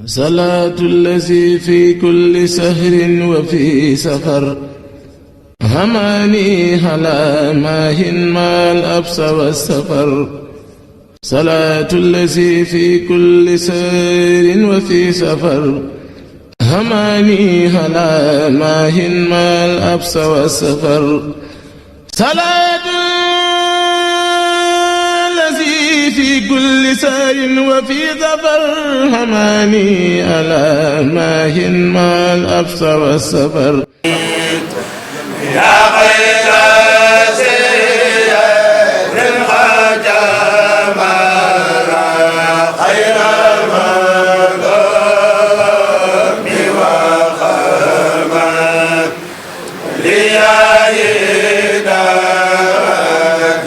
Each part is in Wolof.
صلاة الذي في كل سهر وفي سفر هماني هلا ماهن ما الأبس والسفر صلاة الذي في كل سهر وفي سفر هماني هلا ماهن ما الأبس والسفر صلاة الذي في كل سهر وفي سفر هماني هلا ماهن ما الأبس والسفر يا خير سيد الخدم خير المقام وخدمك ليعيد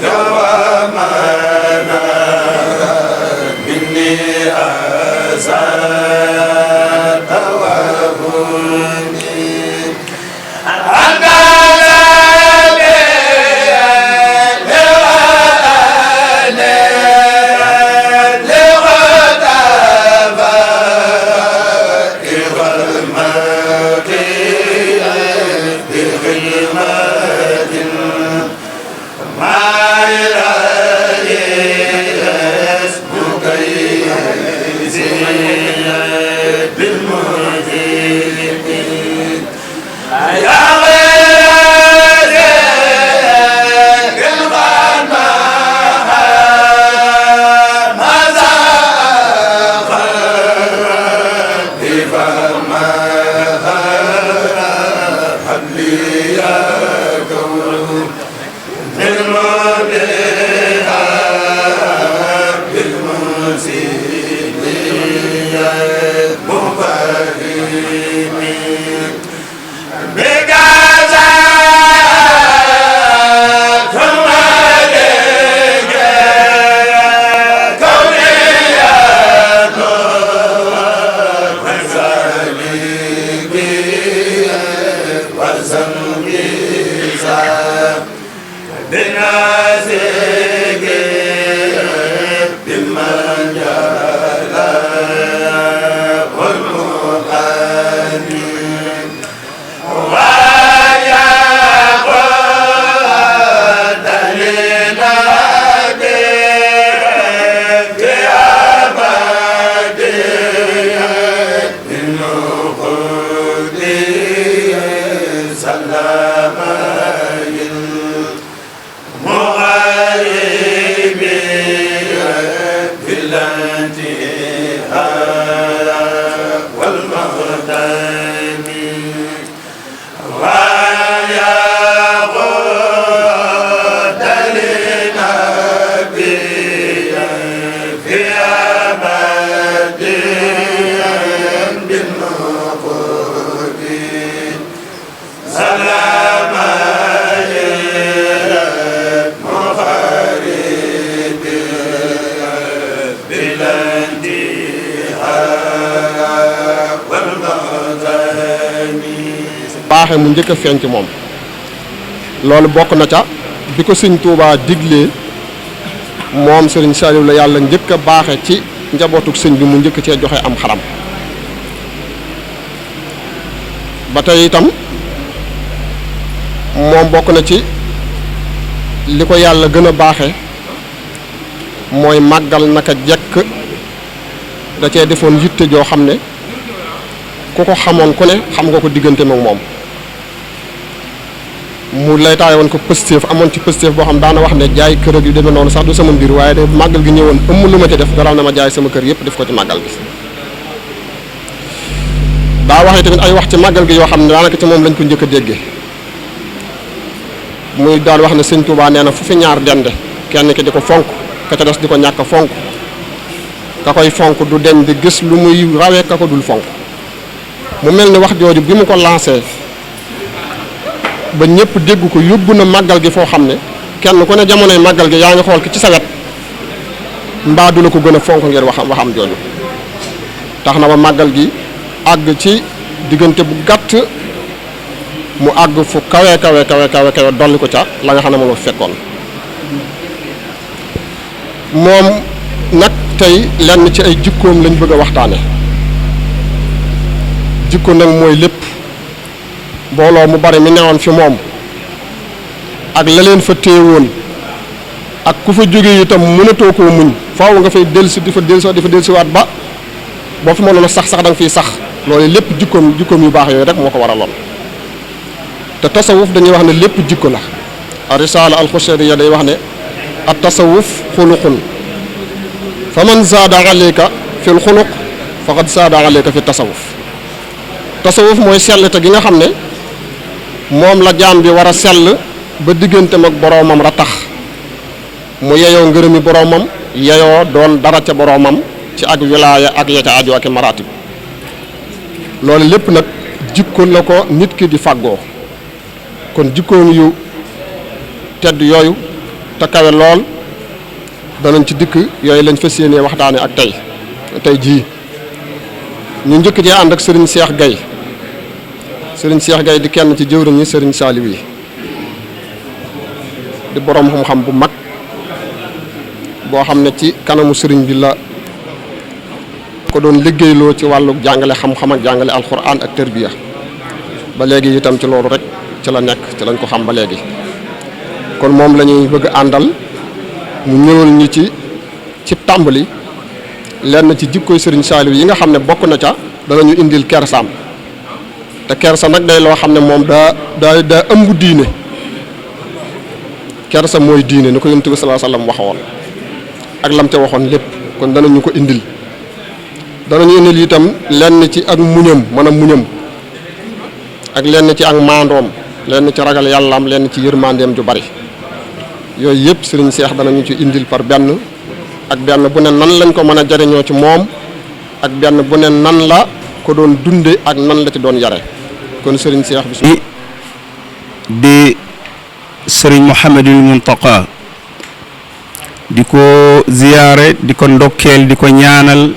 يومنا مني أسعد وهني baaxe mu njëkk a feeñ ci moom loolu bokk na ca bi ko sëñ Tuubaa diglee moom sëriñ Saliou la yàlla njëkk a baaxe ci njabootuk sëñ bi mu njëkk cee joxe am xaram ba tey itam moom bokk na ci li ko yàlla gën a baaxe mooy màggal naka jekk da cee defoon yitte joo xam ne ku ko xamoon ku ne xam nga ko diggante moom moom mu lay taay woon ko pëstéef amoon ci pëstéef boo xam daana wax ne jaay kër ak yu demee noonu sax du sama mbir waaye de màggal gi ñëwoon ëmm lu ma ci def dara na ma jaay sama kër yëpp def ko ci màggal gi daa waxee tamit ay wax ci màggal gi yoo xam ne daanaka ci moom lañ ko njëkk a déggee muy daan wax ne sëñ Touba nee na fu fi ñaar dende kenn ki di ko fonk ka ca des di ko ñàkk fonk ka koy fonk du deñ di gis lu muy rawee ka ko dul fonk mu mel ni wax jooju bi mu ko lancé ba ñëpp dégg ko yóbbu na màggal gi foo xam ne kenn ku ne jamonoy màggal gi yaa ngi xool ki ci sa wet mbaa du la ko gën a fonk ngir waxam jooju tax na ba màggal gi àgg ci diggante bu gàtt mu àgg fu kawe dolli ko ca la nga xam ne moom la fekkoon moom nag tey lenn ci ay jikkoom lañ bëgg a waxtaane jikko nag mooy lépp mbooloo mu bari mi newoon fi moom ak la leen fa téewoon ak ku fa jógee itam mënatoo koo muñ faaw nga fay dellusi di fa dellusiwaat ba boo fi mënoon a sax da nga fiy sax loolu lépp jikkoom yu baax yooyu rek moo ko waraloon te tasawuf dañuy wax ne lépp jikko la arisaala alxushariya day wax ne at tasawuf xuluqun fa man zaada alayka fi l xuluq faqad zaada alayka fi tasawuf tasawuf mooy sellte gi nga xam ne moom la jaam bi war a sell ba digganteem ak boroomam ratax mu yeyoo ngërëmi boroomam yeyoo doon dara ca boroomam ci ak wilaaya ak ya ca aju ak maratib loolu lépp nag jikko la ko nit ki di fàggoo kon jikkoom yu tedd yooyu te kawe lool danañ ci dikk yooyu lañ fas yéenee waxtaane ak tey jii ñu njëkk cee ànd ak sëriñ Cheikh Gaye sëriñ Cheikh Gaye di kenn ci jëwriñ yi sëriñ Saliou yi di boroom xam-xam bu mag boo xam ne ci kanamu sëriñ bi la ko doon liggéeyloo ci wàllu jàngale xam-xam ak jàngale alxuraan ak tërbiya ba léegi itam ci loolu rek ci la nekk ci lañ ko xam ba léegi kon moom la ñuy bëgg àndal mu ñëwal ñu ci tàmbali lenn ci jikkoy sëriñ Saliou yi nga xam ne bokk na ca danañu indil kersaam te kersa nag day loo xam ne moom daa ëmb diine kersa mooy diine ni ko Yonent bi sallallahu alayhi wasallam waxoon ak lam ca waxoon lépp kon danañu ko indil itam lenn ci ak muñam muñam ak lenn ci ak maandoom lenn ci ragal yàllaam lenn ci yërmandeem ju bari yooyu yëpp sëriñ Seex danañu ci indil par benn ak benn bu ne nan lañ ko mën a jariñoo ci moom ak benn bu ne nan la ko doon dunde ak nan la ci doon yare kon sëriñ Seex bi di sëriñ Mouhamadul Muntaqa di ko ziyaare di ko ndokkeel di ko ñaanal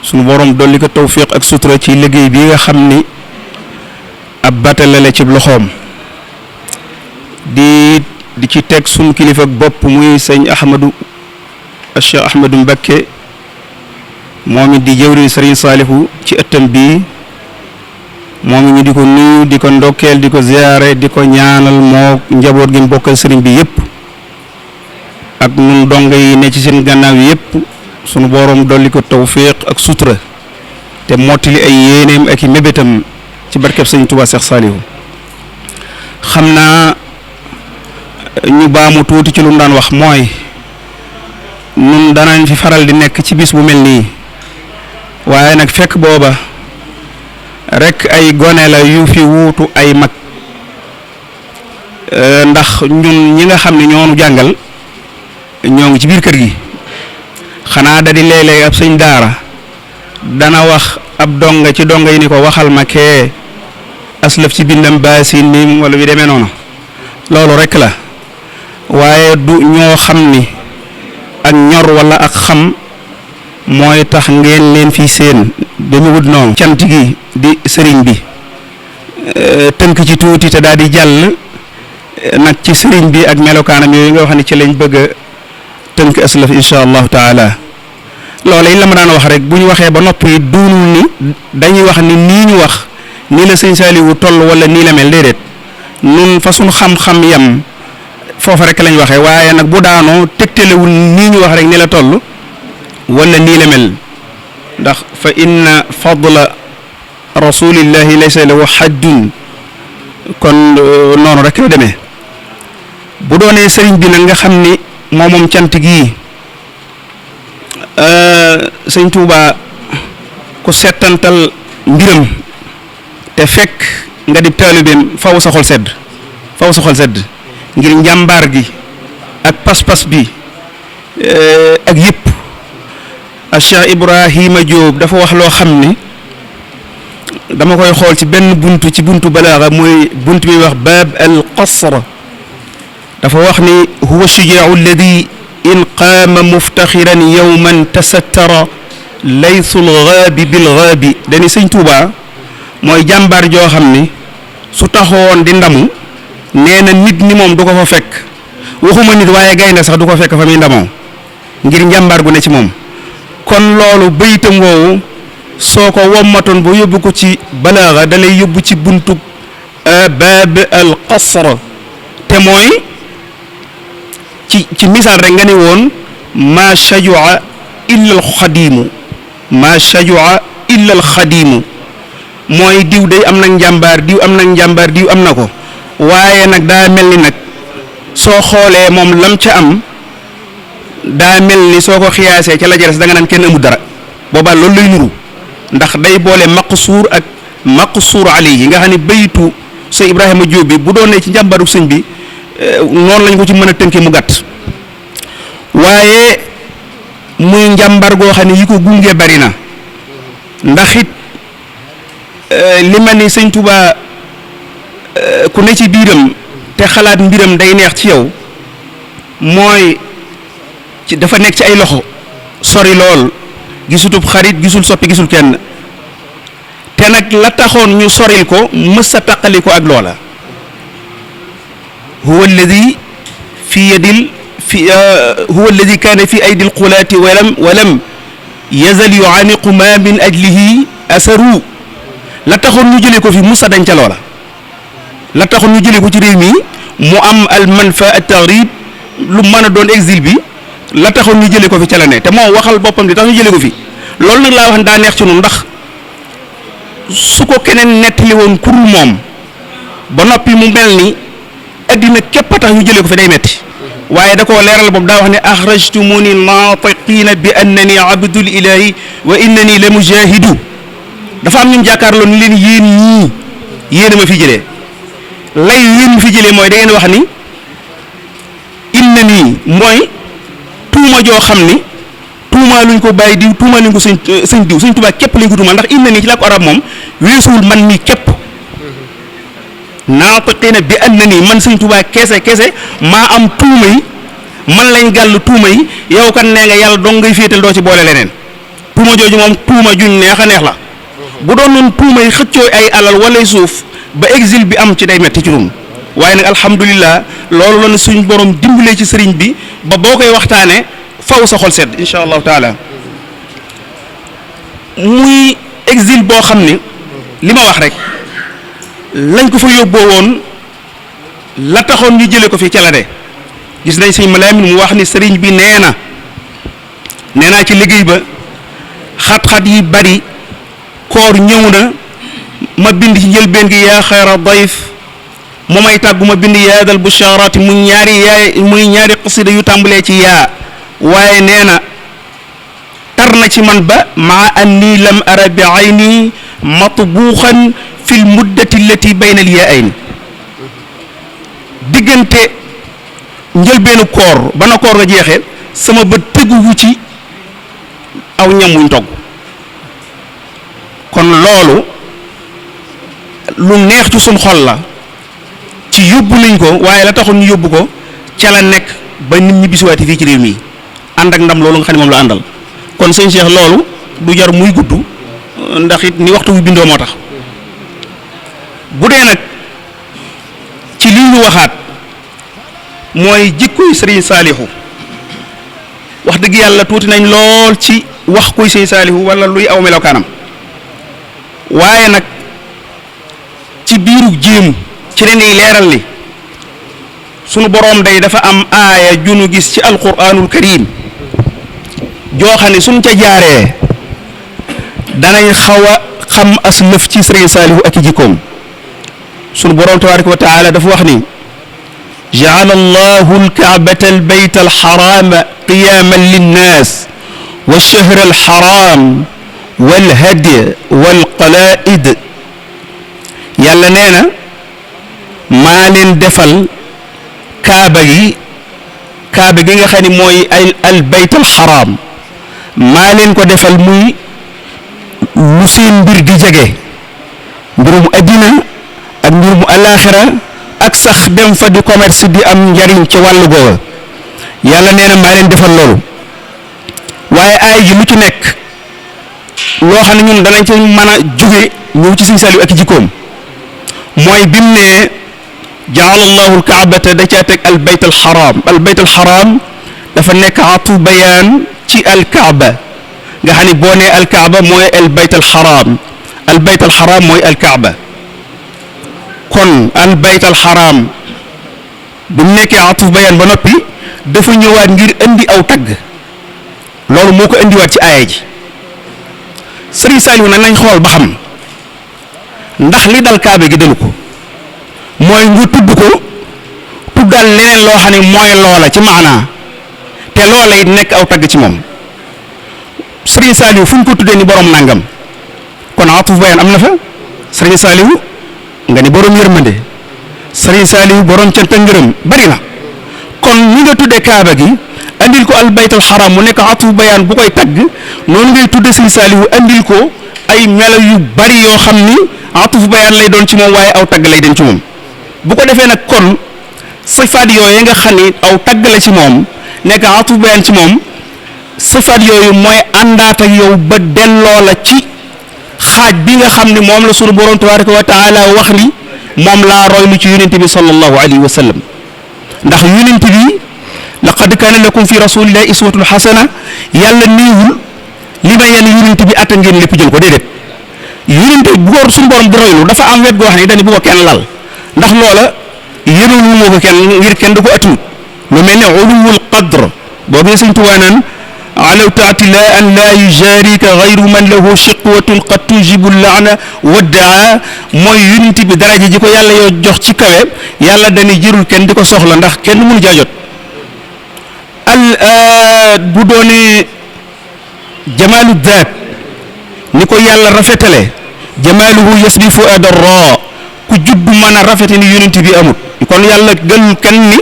sunu borom dolli ko tawfiq ak sutura ci liggéey bi nga xam ni ab batale la ci loxoom di ci teg sunu kilifa bopp muy sëñ Cheikh Ahmadou Mbacké moom it di jëwriñ sëriñ Saalihu ci ëttam bii moom it ñu di ko nuyu di ko ndokkeel di ko ziyaare di ko ñaanal moo njaboot gi bokkal sëriñ bi yëpp ak ñun donga yi ne ci seen gannaaw yëpp sunu borom dolli ko tawfiq ak sutura te mottali ay yéeneem ak i mébétam ci barkeb sëñ Tuubaa Seex Saalihu xam naa ñu baamu tuuti ci lu mu daan wax mooy nun danañ fi faral di nekk ci bis bu mel nii waaye nag fekk booba rek ay gone la yu fi wuutu ay mag ndax ñun ñi nga xam ne ñoonu jàngal ñoo ngi ci biir kër gi xanaa da di léeg-léeg ab sëñ daara dana wax ab donga ci donga yi ni ko waxal ma kee aslaf ci bindam baasin mi wala bi demee noonu loolu rek la waaye du ñoo xam ni ak ñor wala ak xam mooy tax ngeen leen fi seen dañu wut noonu cant gi di sëriñ bi tënk ci tuuti te daal di jàll nag ci sëriñ bi ak melokaanam yooyu nga wax ne ci lañ bëgg a tënk aslaf insha allahu taala loola yi la ma daan wax rek bu ñu waxee ba noppi duunul ni dañuy wax ni nii ñu wax nii la sëñ Saliou toll wala nii la mel déedéet nun fa suñ xam-xam yam foofa rek lañ waxee waaye nag bu daanoo tegtalewul nii ñu wax rek ni la toll wala nii la mel ndax fa inna fadla rasulillahi laysa lahu haddun kon noonu rek la demee bu doonee sëriñ bi nag nga xam ni moom cant gii sëñ Tuuba ku settantal mbiram te fekk nga di taalibeem faw sa xol sedd ngir njàmbaar gi ak pas-pas bi ak yëpp Cheikh Ibrahima Diop dafa wax loo xam ni dama koy xool ci benn buntu balaaxa mooy buntu bi wax baab al qasr dafa wax ni huwa shujaau alladi in qaama muftaxiran yowman tasattara laysul gaabi bil gaabi dañu sëñ Tuuba mooy jàmbaar joo xam ni su taxawoon di ndamu nee na nit ni moom du ko fa fekk waxuma nit waaye gaynde sax du ko fekk fa muy ndamoo ngir njàmbaar gu ne ci moom kon loolu bëyitam woowu soo ko wommatoon ba yóbbu ko ci balaaxa da lay yóbbu ci buntu baab al qasr te mooy ci misaal rek nga ne woon ma shajua illa al xadiimu ma shajua illa al xadiimu mooy diw day am nag njàmbaar diw am nag njàmbaar diw am na ko waaye nag daa mel ni nag soo xoolee moom lam ca am daa mel ni soo ko xiyaasee ca la jëres da nga naan kenn amul dara boobaa loolu lay nuru ndax day boole maqsuur ak maqsuur alayhi nga xam ne baytu sëñ Ibrahima Diop bi bu doon ne ci njàmbaaru sëñ bi noonu lañ ko ci mën a tënkee mu gàtt waaye muy njàmbar goo xam ne yi ko gunge bari na ndax it li mel ni sëñ Touba ku ne ci biiram te xalaat mbiram day neex ci yow mooy ci dafa nekk ci ay loxo sori lool gisutub xarit gisul soppi gisul kenn te nag la taxoon ñu soril ko mës a taqali ko ak loola huwa alladi huwa alladi kaana fi aydi alqulaati walam yazal yuaniqu ma min ajlihi asaru la taxoon ñu jëlee ko fi mës a dañ ca loola la taxoon ñu jëlee ko ci réew mi mu am al manfa at tagrib lu mën a doon exil bi la taxoon ñu jëlee ko fi ca la ne te moo waxal boppam di tax ñu jëlee ko fi loolu nag laa wax ne daa neex ci noonu ndax su ko keneen nettali woon kurul moom ba noppi mu mel ni addina képp a tax ñu jëlee ko fi day metti waaye da koo leeral boobu daa wax ne axrajtumuni naatiqina bi annani abdul ilahi wa innani la mujahidu dafa am ñun jàkkaarloo ni leen yéen ñii yéen a ma fi jëlee lay yéen fi jëlee mooy da ngeen wax ni innani mooy tuuma joo xam ni tuuma luñ ko bàyyi diw tuuma luñ ko sëñ diw sëñ Tuubaa képp lañ ko tuuma ndax innani ci làkku arab moom weesuwul man mii képp naatiqina bi annani man sëñ Tuubaa kese maa am tuuma yi man lañ gàll tuuma yi yow kan nee nga yàlla dong ngay féetal doo ci boole leneen tuuma jooju moom tuuma juñ neex a neex la bu doon noonu tuuma yi xëccoo ay alal wala suuf ba exil bi am ci day metti ci ñun waaye nag alhamdulilah loolu la ne suñ borom dimbalee ci sëriñ bi ba boo koy waxtaanee faw sa xol sedd incha allahu taala muy exil boo xam ni li ma wax rek lañ ko fa yóbboo woon la taxoon ñu jëlee ko fi ca la de gis nañ sëñ Malaamin mu wax ni sëriñ bi nee naa ci liggéey ba xat-xat yi bari koor ñëw na ma bind ci njëlbeen gi yaa xayra dayf mu may tàggu ma bind yaadal bushaaraati muy ñaari xasida yu tàmbalee ci yaa waaye nee na tar na ci man ba maa anni lam ara bi ayni matbuuxan fi l muddati allati bayna al yaayn diggante njëlbeenu koor ba na koor nga jeexee sama bët teguwu ci aw ñam wuñ togg kon loolu lu neex ci suñ xol la ci yóbbu nañ ko waaye la taxoon ñu yóbbu ko ca la nekk ba nit ñi bisiwaati fii ci réew mi ànd ak ndam loolu nga xam ne moom la àndal kon sëñ Cheikh loolu du jar muy gudd ndax it ni waxtu wi bindoo moo tax bu dee nag ci lii ñu waxaat mooy jikkoy sëriñ Saalihu wax dëgg yàlla tuuti nañ lool ci wax kuy sëriñ Saalihu wala luy aw melokaanam waaye nag ci biiru jéem ci leen yi leeral li sunu boroom day dafa am aaya junu gis ci alquranul karim joo xam ne suñ ca jaaree danañ xaw a xam as lëf ci sëriñ Saalihu ak i jikkoom sunu boroom tabaraka wa taala dafa wax ni jaala allahu alkaabata albayta alxarama qiyaman linnas walchahra alxaram walhadya walqalaid yàlla nee na maa leen defal kaaba gi nga xam ne mooy albayt alxaram maa leen ko defal muy lu seen mbir di jege mbirum addina ak mbirum alaxira ak sax dem fa di commerce di am njariñ ci wàllu googa yàlla nee na maa leen defal loolu waaye aay ji lu ci nekk loo xam ne ñun danañ ci mën a jóge ñëw ci Sëriñ Saaliw ak jikkoom mooy bim ne jaala allahu alkaabata da caa teg albayt alxaram dafa nekk atu bayaan ci alkaaba nga xam ne boo nee alkaaba mooy al bayt al xaraam al bayt al xaraam mooy alkaaba kon al bayt al xaraam bu mu nekkee atuf bayaan ba noppi dafa ñëwaat ngir indi aw tagg loolu moo ko indiwaat ci aaya ji sëriñ Saliou nag nañ xool ba xam ndax li dal kaaba gi dalu ko mooy nga tudd ko tuddal leneen loo xam ne mooy loola ci maanaa te loola it nekk aw tagg ci moom sëriñ Saliou fu ñu ko tuddee ni borom nangam kon atuf bayaan am na fa sëriñ Saliou nga ni borom yërmande sëriñ Saliou borom cant ak ngërëm bari na kon ñi nga tuddee kaaba gi andil ko al bayt al xaram mu nekk atuf bayaan bu koy tagg noonu ngay tudde sëriñ Saliou andil ko ay melo yu bari yoo xam ni atuf bayaan lay doon ci moom waaye aw tagg lay doon ci moom bu ko defee nag kon sifaat yooyu nga xam ni aw tagg la ci moom nekk atuf bayaan ci moom sifaat yooyu mooy àndaat ak yow ba delloo la ci xaaj bi nga xam ne moom la sunu borom tabaraka wa taala wax ni moom laa roylu ci yonent bi sallallahu alayhi wa sallam ndax yonent bi laqad kaana lakum fi rasulillahi iswatun xasana yàlla néewul li ma yenn yonent bi attan ngeen lépp jël ko déedéet yonent bu ko suñu borom di roylu dafa am wet goo xam ne dañu bu ko kenn lal ndax loola yéenewul moo ko kenn ngir kenn du ko attanut lu mel ne uluwul qadr boo gee Sëñ Tuubaa naan alaw taati la an laa yujaarika gayru man lahu shiqwatun qad tujibu laana waddaa mooy yonent bi daraja ji ko yàlla yoo jox ci kawe yàlla dañuy jërul kenn di ko soxla ndax kenn mënu caa jot bu doonee jamaalu daat ni ko yàlla rafetale jamaaluhu yasbi fuaada ra ku judd mën a rafete ni yonent bi amut kon yàlla gënul kenn ni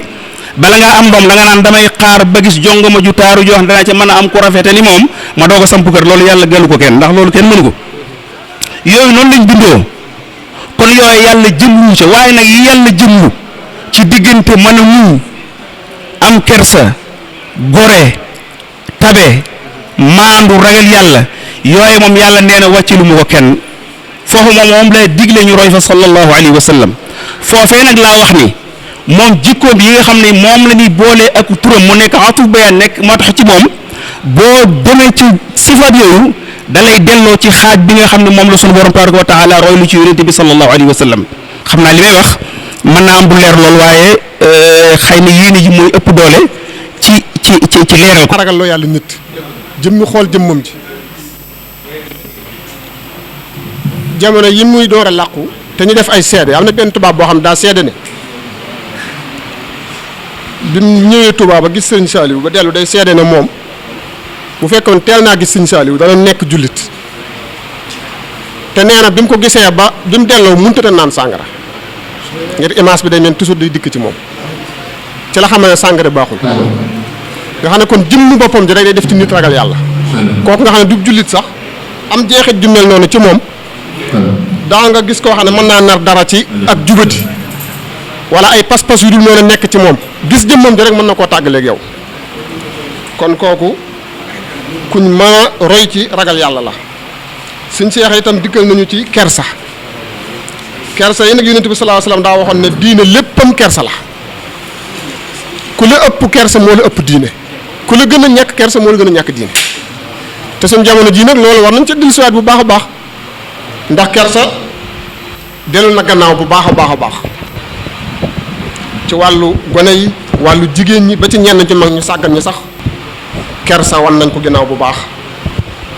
bala ngaa am doom da nga naan damay xaar ba gis jongoma ju taaru joo xam danaa ca mën a am ku rafete ni moom ma doog a samp kër loolu yàlla gënu ko kenn ndax loolu kenn mënu ko yooyu noonu lañ bindoo kon yooyu yàlla jëmlu ca waaye nag yi yàlla jëmlu ci diggante mën a muñ am kersa gore tabe maandu ragal yàlla yooyu moom yàlla nee na wàcce lu mu ko kenn foofu moom la digle ñu roy fa sallallahu alayhi wa sallam foofee nag laa wax ni moom jikkoom yi nga xam ne moom la ñuy boolee ak turam mu nekk atuf bayaan nekk moo tax ci moom boo demee ci sifaat yooyu da lay delloo ci xaaj bi nga xam ne moom la sunu borom tabaraka wa taala roy lu ci yonente bi sallallahu alayhi wa sallam xam naa li may wax mën naa am du leer lool waaye xëy na yéene ji mooy ëpp doole ci leeral ko. ragal loo yàlla nit jëmmi xool jëmmam ji jamono yi muy door a làqu te ñu def ay seede am na benn tubaab boo xam daa seede ne bi mu ñëwee Touba ba gis sëñ Saliou ba dellu day seede ne moom bu fekkoon teel naa gis sëñ Saliou dana nekk jullit te nee na bi mu ko gisee ba bi mu delloo mënut a naan sàngara ngir image bi day mel toujours day dikk ci moom ci la xam ne sàngara baaxul nga xam ne kon jëmmu boppam ji rek day def ci nit ragal yàlla kooku nga xam ne du jullit sax am jeexit ju mel noonu ci moom daa nga gis koo xam ne mën naa nar dara ci ak jubati wala ay pas-pas yu dul noonu nekk ci moom gis jëmmam ji rek mën na koo tàggaleeg yow kon kooku kuñ mën a roy ci ragal yàlla la suñ seex itam dikkal nañu ci kersa yi nag yonent bi sallallahu alayhi wasallam daa waxoon ne diine léppam kersa la ku la ëpp kersa moo la ëpp diine ku la gën a ñàkk kersa moo la gën a ñàkk diine te suñ jamono jii nag loolu war nañ ca dellusiwaat bu baax a baax ndax kersa dellu na gannaaw bu baax a baax a baax ci wàllu gone yi wàllu jigéen ñi ba ci ñenn ci mag ñu sàggan ñi sax kersa wan nañ ko ginnaaw bu baax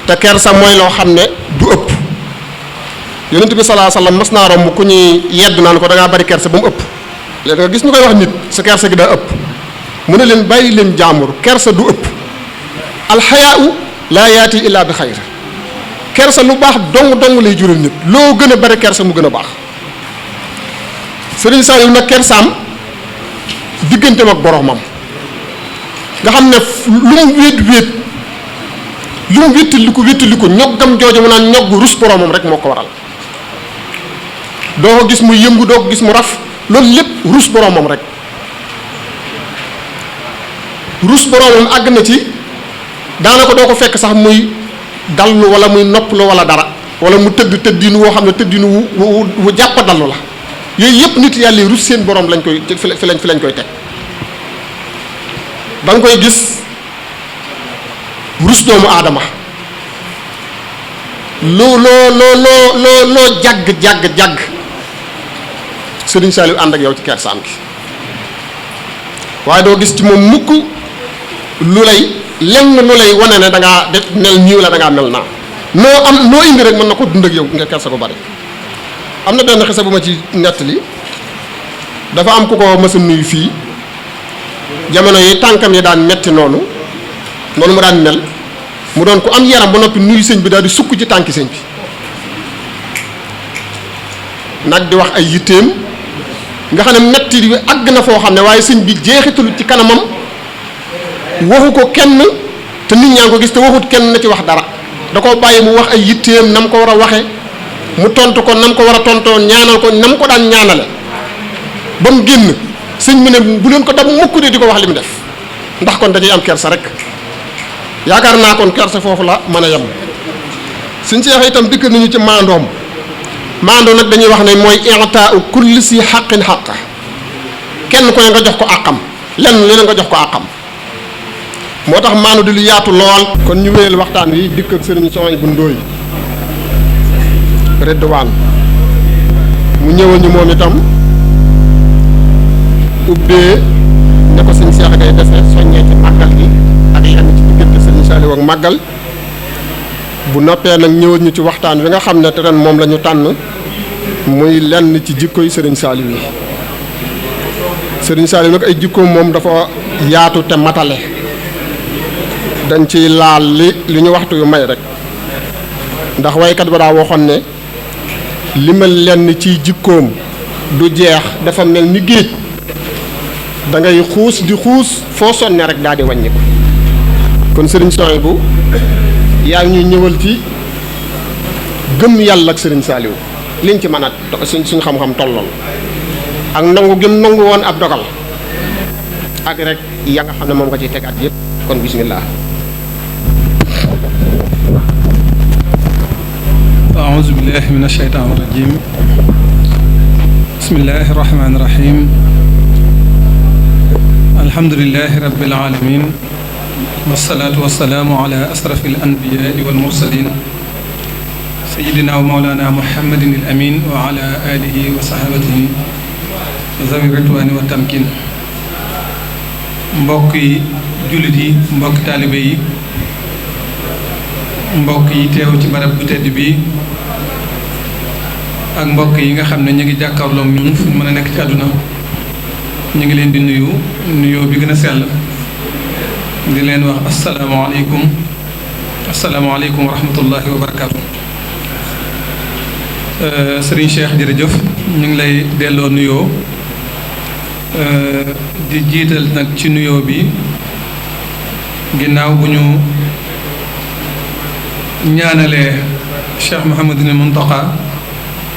te kersa mooy loo xam ne du ëpp yonent bi sallallahu alayhi wasallam mas naa romb ku ñuy yedd naan ko da ngaa bari kersa ba mu ëpp léegi nga gis ñu koy wax nit sa kersa gi daa ëpp mu ne leen bàyyi leen jaambur kersa du ëpp alxayaau laa yaati illa bi xayr kersa lu baax dong lay jural nit loo gën a bari kersa mu gën a baax Sëriñ Saliou nag kersaam digganteem ak boromam nga xam ne lu mu wéet lu mu wéttali ko ñoggam jooju mu naan ñogg rus boromam rek moo ko waral doo ko gis mu yëngu doo ko gis mu raf loolu lépp rus boromam rek rus boromam àgg na ci daanaka doo ko fekk sax muy dallu wala muy noppalu wala dara wala mu tëddinu woo xam ne tëddinu wu jàpp dallu la yooyu yëpp nit yàlla yi rus seen borom lañ koy fi lañ koy teg da nga koy gis rus doomu aadama loo jàgg Serigne Saliou ànd ak yow ci kersaam gi waaye doo gis ci moom mukk lu lay wane ne da ngaa def mel ñiw la da ngaa mel naa noo indi rek mën na ko dund ak yow nga kersa ko bari. am na benn xisa bu ma ci nettali dafa am ku ko mës a nuyu fii jamono yi tànkam yi daan metti noonu mu daan mel mu doon ku am yaram ba noppi nuyu sëñ bi daal di sukk ci tànki sëñ bi nag di wax ay yitteem nga xam ne metti bi àgg na foo xam ne waaye sëñ bi jeexitalu ci kanamam waxu ko kenn te nit ñaa ngi ko gis te waxut kenn na ci wax dara da koo bàyyi mu wax ay yitteem na mu ko war a waxe mu tontu ko na mu ko war a tontoo ñaanal ko na mu ko daan ñaanale ba mu génn sëñ bi ne bu leen ko dab mukk de di ko wax li mu def ndax kon dañuy am kersa rek yaakaar naa kon kersa foofu la mën a yem suñ seex itam dikk nañu ci maandoom maandoo nag dañuy wax ne mooy i'taa'u kulli si xaqin xaqa kenn ku ne nga jox ko àqam lenn li nga jox ko àqam moo tax maandu di lu yaatu lool. kon ñu wéyal waxtaan wi dikk ak sëriñ Souhaïbou Ndoye Redouane mu ñëwal ñu moom itam ubbee ne ko sëñ Seex ngay defee soññee ci màggal gi ak yenn ci diggante sëñ Saliou ak màggal bu noppee nag ñëwal ñu ci waxtaan wi nga xam ne ren moom la ñu tànn muy lenn ci jikko yi sëriñ Saliou yi sëriñ Saliou nag ay jikkoom moom dafa yaatu te matale dañ ciy laal li ñu waxtu yu may rek ndax waykat ba daa waxoon ne li ma lenn ciy jikkoom du jeex dafa mel ni géej da ngay xuus di xuus foo sonne rek daal di wàññi ko kon sëriñ Souhaïbou yaa ngi ñuy ñëwal ci gëm yàlla ak sëriñ Saliou liñ ci mën a suñ xam-xam tolloon ak nangu gëm nangu woon ab dogal ak rek ya nga xam ne moom nga ciy tegaat yëpp kon bismillah. أعوذ بالله من الشيطان الرجيم بسم الله الرحمن الرحيم الحمد لله رب العالمين والصلاة والسلام على أشرف الأنبياء والمرسلين سيدنا ومولانا محمد الأمين وعلى آله وصحبه ذوي الرضوان والتمكين mbokki jullit yi mbokki taalibe yi mbokk yi teew ci barab bu tedd bi ak mbokk yi nga xam ne ñu ngi jàkkaarloog ñun fu ñu mën a nekk ci àdduna ñu ngi leen di nuyoo bi gën a sell di leen wax asalaamaaleykum wa rahmatullahi wa barakaatu. Serigne Cheikh jërëjëf ñu ngi lay delloo nuyoo di jiital nag ci nuyoo bi ginnaaw bu ñu ñaanalee Cheikh Mouhamadul Mountakha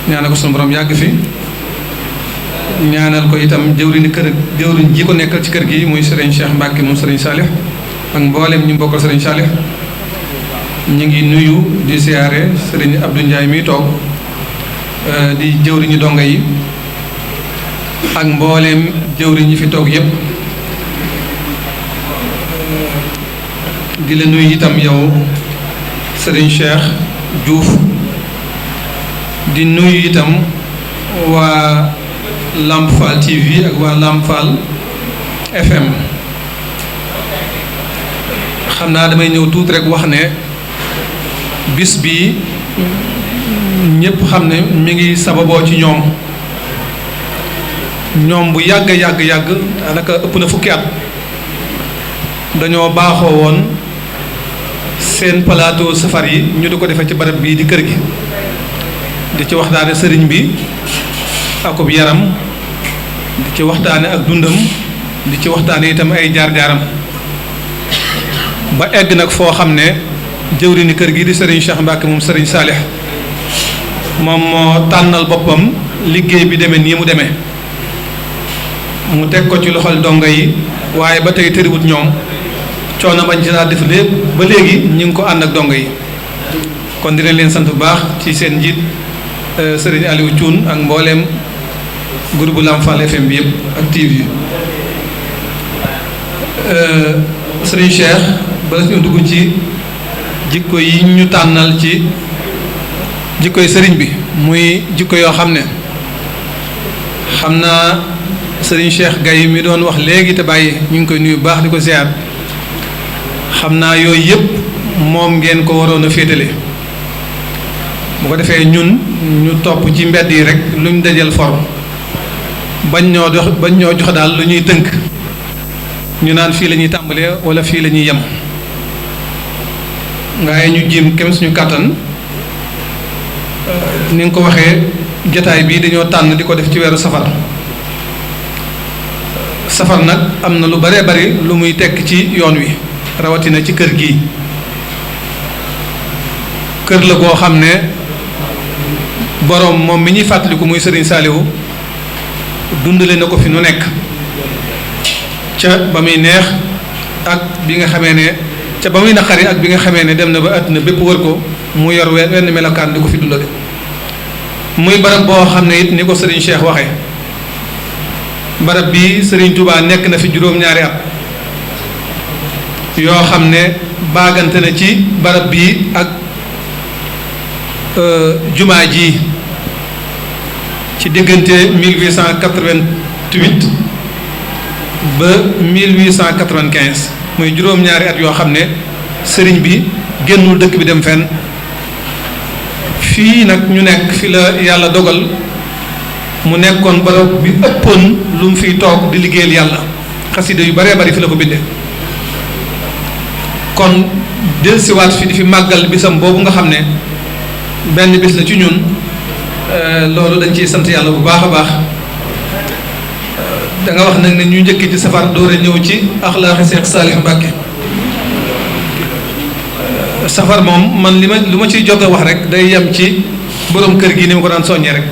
ñaanal ko sunu borom yàgg fi ñaanal ko itam jëwriñ ji ko nekkal ci kër gi muy Serigne Cheikh Mbacke moom Serigne Salih ak mboolem ñu bokkal Serigne Salih ñu ngi nuyu di siyaare Serigne Abdou Ndiaye mi toog di jëwriñu donga yi ak mbooleem jëwriñ yi fi toog yépp di la nuyu itam yow Serigne Cheikh Diouf di nuyu itam waa Lamp Fall TV ak waa Lamp Fall FM xam naa damay ñëw tuuti rek wax ne bis bi ñépp xam ne mi ngi sababoo ci ñoom bu yàgg daanaka ëpp na fukki at dañoo baaxoo woon seen plateau safar yi ñu di ko defee ci barab bii di kër gi di ci waxtaane sëriñ bi akub yaram di ci waxtaane ak dundam di ci waxtaane itam ay jaar-jaaram ba egg nag foo xam ne jëwriñu kër gi di sëriñ Cheikh Mbacke moom sëriñ Salih moom moo tànnal boppam liggéey bi demee nii mu demee mu teg ko ci loxol donga yi waaye ba tey tëriwut ñoom coono bañ ci daa def lépp ba léegi ñu ngi ko ànd ak donga yi kon dina leen sant bu baax ci seen njiit Serigne Aliou Thioune ak mbooleem groupe Lamp Fall FM bi yëpp ak TV Serigne Cheikh bala ñu dugg ci jikko yi ñu tànnal ci jikkoy sëriñ bi muy jikko yoo xam ne xam naa sëriñ Cheikh Gaye mi doon wax léegi te bàyyi ñu ngi koy nuyu baax di ko ziar xam naa yooyu yëpp moom ngeen ko waroon a féetale bu ko defee ñun ñu topp ci mbedd yi rek luñ dajal forme bañ ñoo jox daal lu ñuy tënk ñu naan fii la ñuy tàmbalee wala fii la ñuy yem waaye ñu jiim kem suñu kàttan ni nga ko waxee jataay bii dañoo tànn di ko def ci weeru safar nag am na lu baree bari lu muy tekk ci yoon wi rawatina ci kër gi kër la goo xam ne boroom moom mi ñuy fàttaliku muy Serigne Saliou dundale na ko fi nu nekk ca ba muy neex ak bi nga xamee ne ca ba muy naqari ak bi nga xamee ne dem na ba àddina bépp wër ko mu yor wenn melokaan di ko fi dundale muy barab boo xam ne it ni ko Serigne Cheikh waxee barab bi Serigne Touba nekk na fi juróom-ñaari at yoo xam ne baagante na ci barab bi ak jumaa ji ci diggante 1888 ba 1895 muy juróom-ñaari at yoo xam ne sëriñ bi génnul dëkk bi dem fenn fii nag ñu nekk fi la yàlla dogal mu nekkoon barab bi ëppoon lu mu fiy toog di liggéeyal yàlla xasida yu baree bari fi la ko bindee kon dellusiwaat fi di fi màggal bisam boobu nga xam ne benn bis la ci ñun loolu dañ ciy sant yàlla bu baax a baax da nga wax nag ne ñu njëkk ci safar doore ñëw ci axlaaxi Seex Saalix Mbàkke safar moom man lu ma ciy jot a wax rek day yem ci borom kër gi ni mu ko daan soññee rek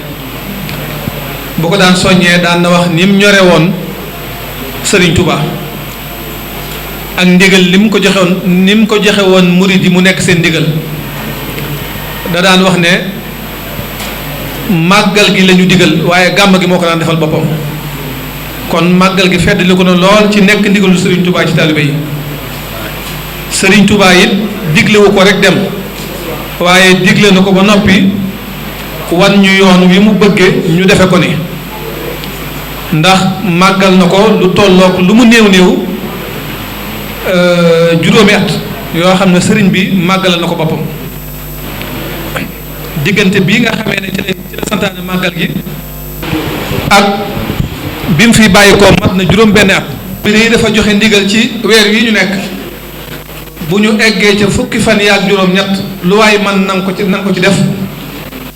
bu ko daan soññee daan na wax ni mu ñore woon Sëriñ Tuubaa ak ndigal li mu ko joxe woon ni mu ko joxe woon murid yi mu nekk seen ndigal da daan wax ne màggal gi la ñu digal waaye gàmm gi moo ko daan defal boppam kon màggal gi fedd li ko na lool ci nekk ndigalu Serigne Touba ci taalibe yi Serigne Touba it diglewu ko rek dem waaye digle na ko ba noppi wan ñu yoon wi mu bëgge ñu defe ko ni ndax màggal na ko lu tollook lu mu néew néew juróomi at yoo xam ne sëriñ bi màggalal na ko boppam diggante bii nga xamee ne ci la santaane màggal gi ak bi mu fi bàyyi ko mat na juróom benn at bi nii dafa joxe ndigal ci weer wi ñu nekk bu ñu eggee ca fukki fan yaak juróom ñett lu waay man nanga ko ci def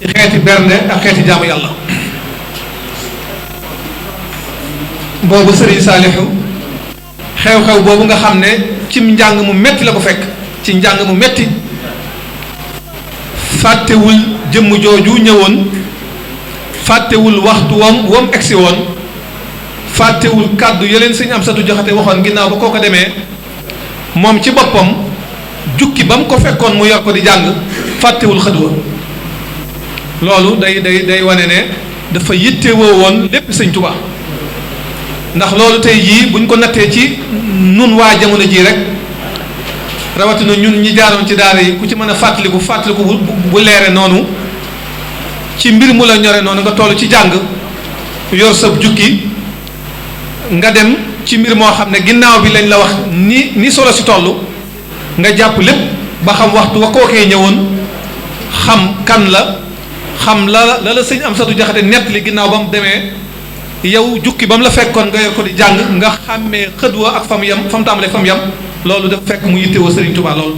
ci xeeti bernde ak xeeti jaamu yàlla boobu Serigne Saliou xew-xew boobu nga xam ne cim njàng mu metti la ko fekk ci njàng mu metti fàttewul jëmm jooju ñëwoon fàttewul waxtu wam egsi woon fàttewul kàddu yeleen sëñ Amsatu Jaxate waxoon ginnaaw ba koo ko demee moom ci boppam jukki ba mu ko fekkoon mu yor ko di jàng fàttewul xëdwa loolu day wane ne dafa yittewoo woon lépp sëñ Tuubaa ndax loolu tey jii buñ ko nattee ci nun waa jamono jii rek rawatina ñun ñi jaaroon ci daara yi ku ci mën a fàttaliku bu leere noonu ci mbir mu la ñore noonu nga toll ci jàng yor sab jukki nga dem ci mbir moo xam ne ginnaaw bi lañ la wax ni solo si toll nga jàpp lépp ba xam waxtu wa kookee ñëwoon xam kan la xam la sëñ Amsatu Jaxate nett li ginnaaw ba mu demee yow jukki ba mu la fekkoon nga yor ko di jàng nga xàmmee xëdwa ak fam yam fam tàmbalee fam yam loolu dafa fekk mu yittewoo Serigne Touba loolu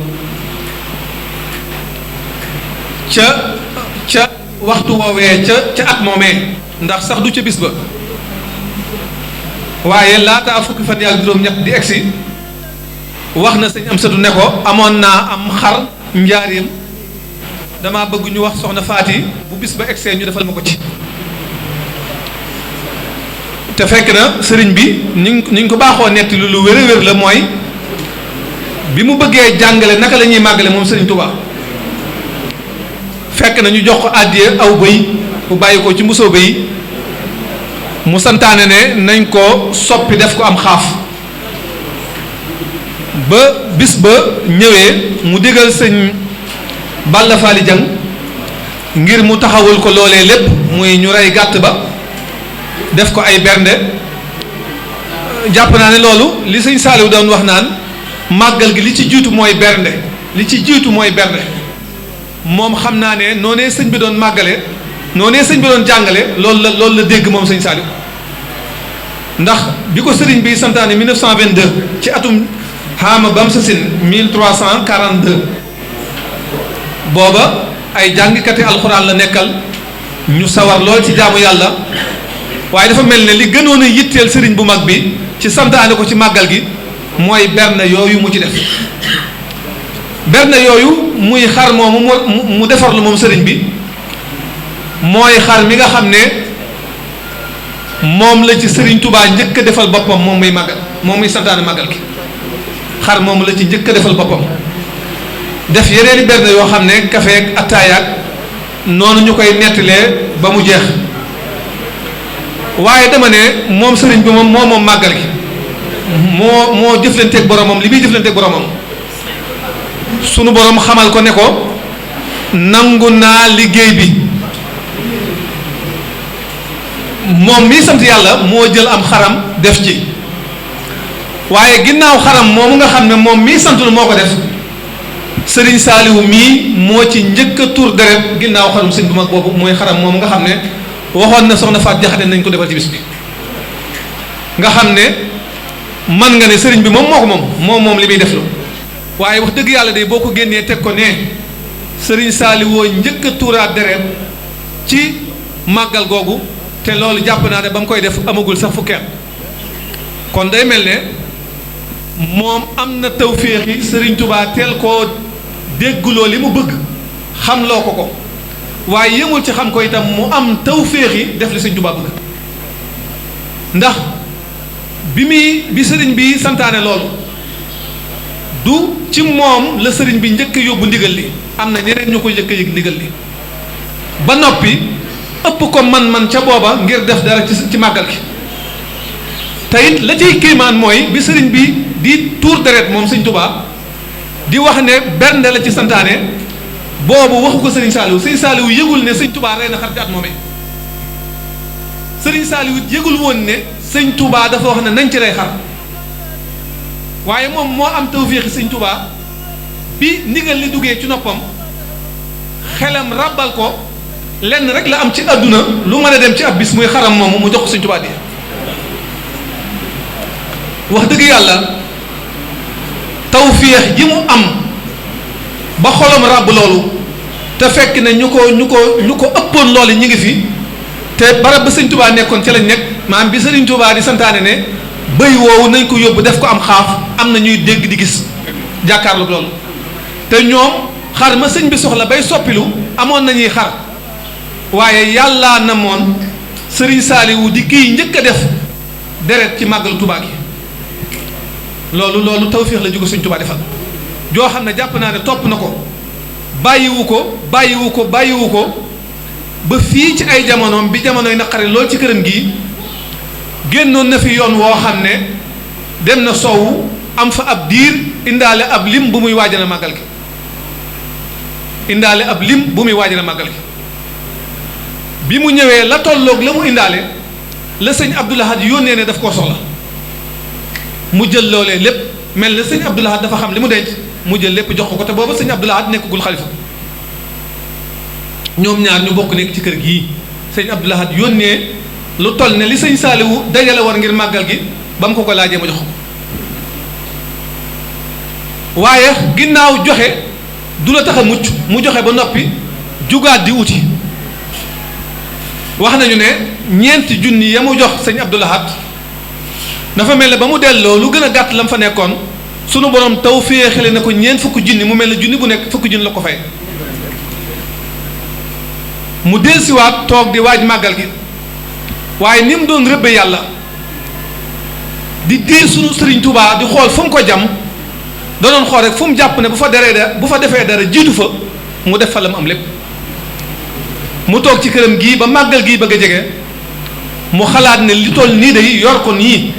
ca waxtu woowee ca at moomee ndax sax du ca bis ba waaye laataa fukki fan yaak juróom-ñett di egsi wax na sëñ Amsatu ne ko amoon naa am xar njaareem dama bëgg ñu wax soxna Faati bu bis ba egsee ñu defal ma ko ci te fekk na sëriñ bi ni ñu ko baaxoo netti lu wér a wér la mooy bi mu bëggee jàngale naka la ñuy màggale moom sëriñ Touba fekk na ñu jox ko àddiya aw bëy bu bàyyi ko ci mbusoo bëy mu santaane ne nañ ko soppi def ko am xaaf ba bis ba ñëwee mu digal sëñ Balla Faali Jang ngir mu taxawul ko loolee lépp muy ñu rey gàtt ba def ko ay bernde. jàpp naa ne loolu li sëñ Saliou doon wax naan màggal gi li ci jiitu mooy bernde li ci jiitu mooy bernde moom xam naa ne noonee sëñ bi doon màggale noonee sëñ bi doon jàngale loolu la dégg moom sëñ Saliou ndax bi ko sëriñ bi santaane 1922 ci atum xaama bam sa sin 1342 booba ay jàngkati alxuraan la nekkal ñu sawar lool ci jaamu yàlla waaye dafa mel ne li gënoon a yitteel sëriñ bu mag bi ci santaane ko ci màggal gi mooy berne yooyu mu ci def berne yooyu muy xar moomu mu defarlu moom sëriñ bi mooy xar mi nga xam ne moom la ci sëriñ Touba njëkk a defal boppam moom muy santaane màggal gi xar moomu la ci njëkk a defal boppam def yeneeni berne yoo xam ne kafe ak attaayaak noonu ñu koy nettalee ba mu jeex waaye dama ne moom sëriñ bi moom màggal gi moo jëflanteeg boromam li muy jëflanteeg boromam sunu borom xamal ko ne ko nangu naa liggéey bi moom mii sant yàlla moo jël am xaram def ci waaye ginnaaw xaram moomu nga xam ne moom mii santul moo ko def sëriñ Saaliwu mii moo ci njëkk a tur deret ginnaaw xarum sëñ bu mag boobu mooy xaram moomu nga xam ne waxoon na soxna Faat Jaxate nañ ko defal ci bis bi nga xam ne man nga ne sëriñ bi moom moom li muy def lu waaye wax dëgg yàlla de boo ko génnee teg ko ne sëriñ Saaliwoo njëkk a tuuraat deret ci màggal googu te loolu jàpp naa ne ba mu koy def amagul sax fukkeet kon day mel ne moom am na tawféexi sëriñ Touba teel koo dégguloo li mu bëgg xamloo ko waaye yëmul ci xam ko itam mu am tawféexi def li sëriñ Touba bëgg ndax bi sëriñ bi santaane loolu du ci moom la sëriñ bi njëkk a yóbbu ndigal li am na ñeneen ñu ko njëkk a yëg ndigal li ba noppi ëpp ko man ca booba ngir def dara ci màggal gi te it la ciy kéemaan mooy bi sëriñ bi di tuur deret moom sëñ Touba di wax ne bernde la ci santaane boobu waxu ko sëriñ Saliou yëgul ne sëñ Touba rey na xar ci at moomee sëriñ Saliou yëgul woon ne sëñ Touba dafa wax ne nañ ci rey xar waaye moom moo am tawféexi sëñ Touba bi ndigal li duggee ci noppam xelam ràbbal ko lenn rek la am ci àdduna lu mën a dem ci ab bis muy xaram moomu mu jox ko sëñ Touba di wax dëgg yàlla tawféex ji mu am ba xolam ràbb loolu te fekk ne ñu ko ëppoon loolu ñi ngi fi te barab ba sëñ Touba nekkoon ci lañ nekk maanaam bi sëriñ Touba di santaane ne bëy woowu nañ ko yóbbu def ko am xaaf am na ñuy dégg di gis jàkkaarloog loolu te ñoom xar ma sëñ bi soxla bay soppilu amoon nañuy xar waaye yàllaa na moon sëriñ Saaliwu di kii njëkk a def deret ci màggalu Touba gi loolu tawféex la jóge sëñ Touba defal joo xam ne jàpp naa ne topp na ko bàyyiwu ko ba fii ci ay jamonoom bi jamonoy naqari lool ci këram gi génnoon na fi yoon woo xam ne dem na soowu am fa ab diir indaale ab lim bu muy waajal màggal gi bi mu ñëwee la tolloog la mu indaale la sëñ Abdoul Ahad yónnee ne daf koo soxla mu jël loolee lépp mel na sëñ Abdoul Ahad dafa xam li mu denc mu jël lépp jox ko te booba sëñ Abdoul Ahad nekkagul xalifa ñoom ñaar ñu bokk nekk ci kër gii sëñ Abdoul Ahad yónnee lu toll ne li sëñ Saaliwu dajale war ngir màggal gi ba mu ko laajee ma jox ko waaye ginnaaw joxe du la tax a mucc mu joxe ba noppi jugaat di uti wax nañu ne ñeenti junni ya mu jox sëñ Abdoul Ahad dafa mel ne ba mu delloo lu gën a gàtt la mu fa nekkoon sunu borom taw féexale na ko ñeent fukki junni mu mel ne junni bu nekk fukki junni la ko fay mu dellusiwaat toog di waaj màggal gi waaye ni mu doon rëbbe yàlla di diir sunu sëriñ Touba di xool fu mu ko jam da doon xool rek fu mu jàpp ne bu fa defee dara jiitu fa mu def fa la mu am lépp mu toog ci këram gii ba màggal gii bëgg a jege mu xalaat ne li toll nii day yor ko nii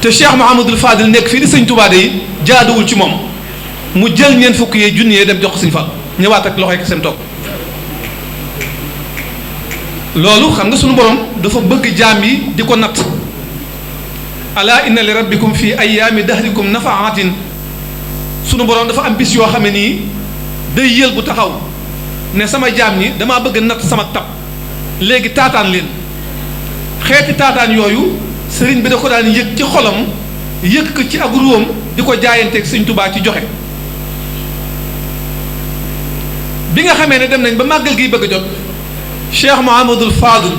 te Cheikh Mouhamadul Fadil nekk fii di sëñ Touba day jaaduwul ci moom mu jël ñeent fukk yee junni yee dem jox ko sëñ Fall ñëwaat ak loxoy kesem toog loolu xam nga sunu borom dafa bëgg jaam yi di ko natt ala inna li rabbikum fi ayaami dahrikum nafaatin sunu borom dafa am bis yoo xam ne nii day yël bu taxaw ne sama jaam ñi damaa bëgg natt sama tab léegi taataan leen xeeti taataan yooyu sëriñ bi da ko daan yëg ci xolam yëg ko ci ak ruwam di ko jaayanteeg sëñ Tubaa ci joxe bi nga xamee ne dem nañ ba màggal gi bëgg a jot Cheikh Mouhamadul Fadul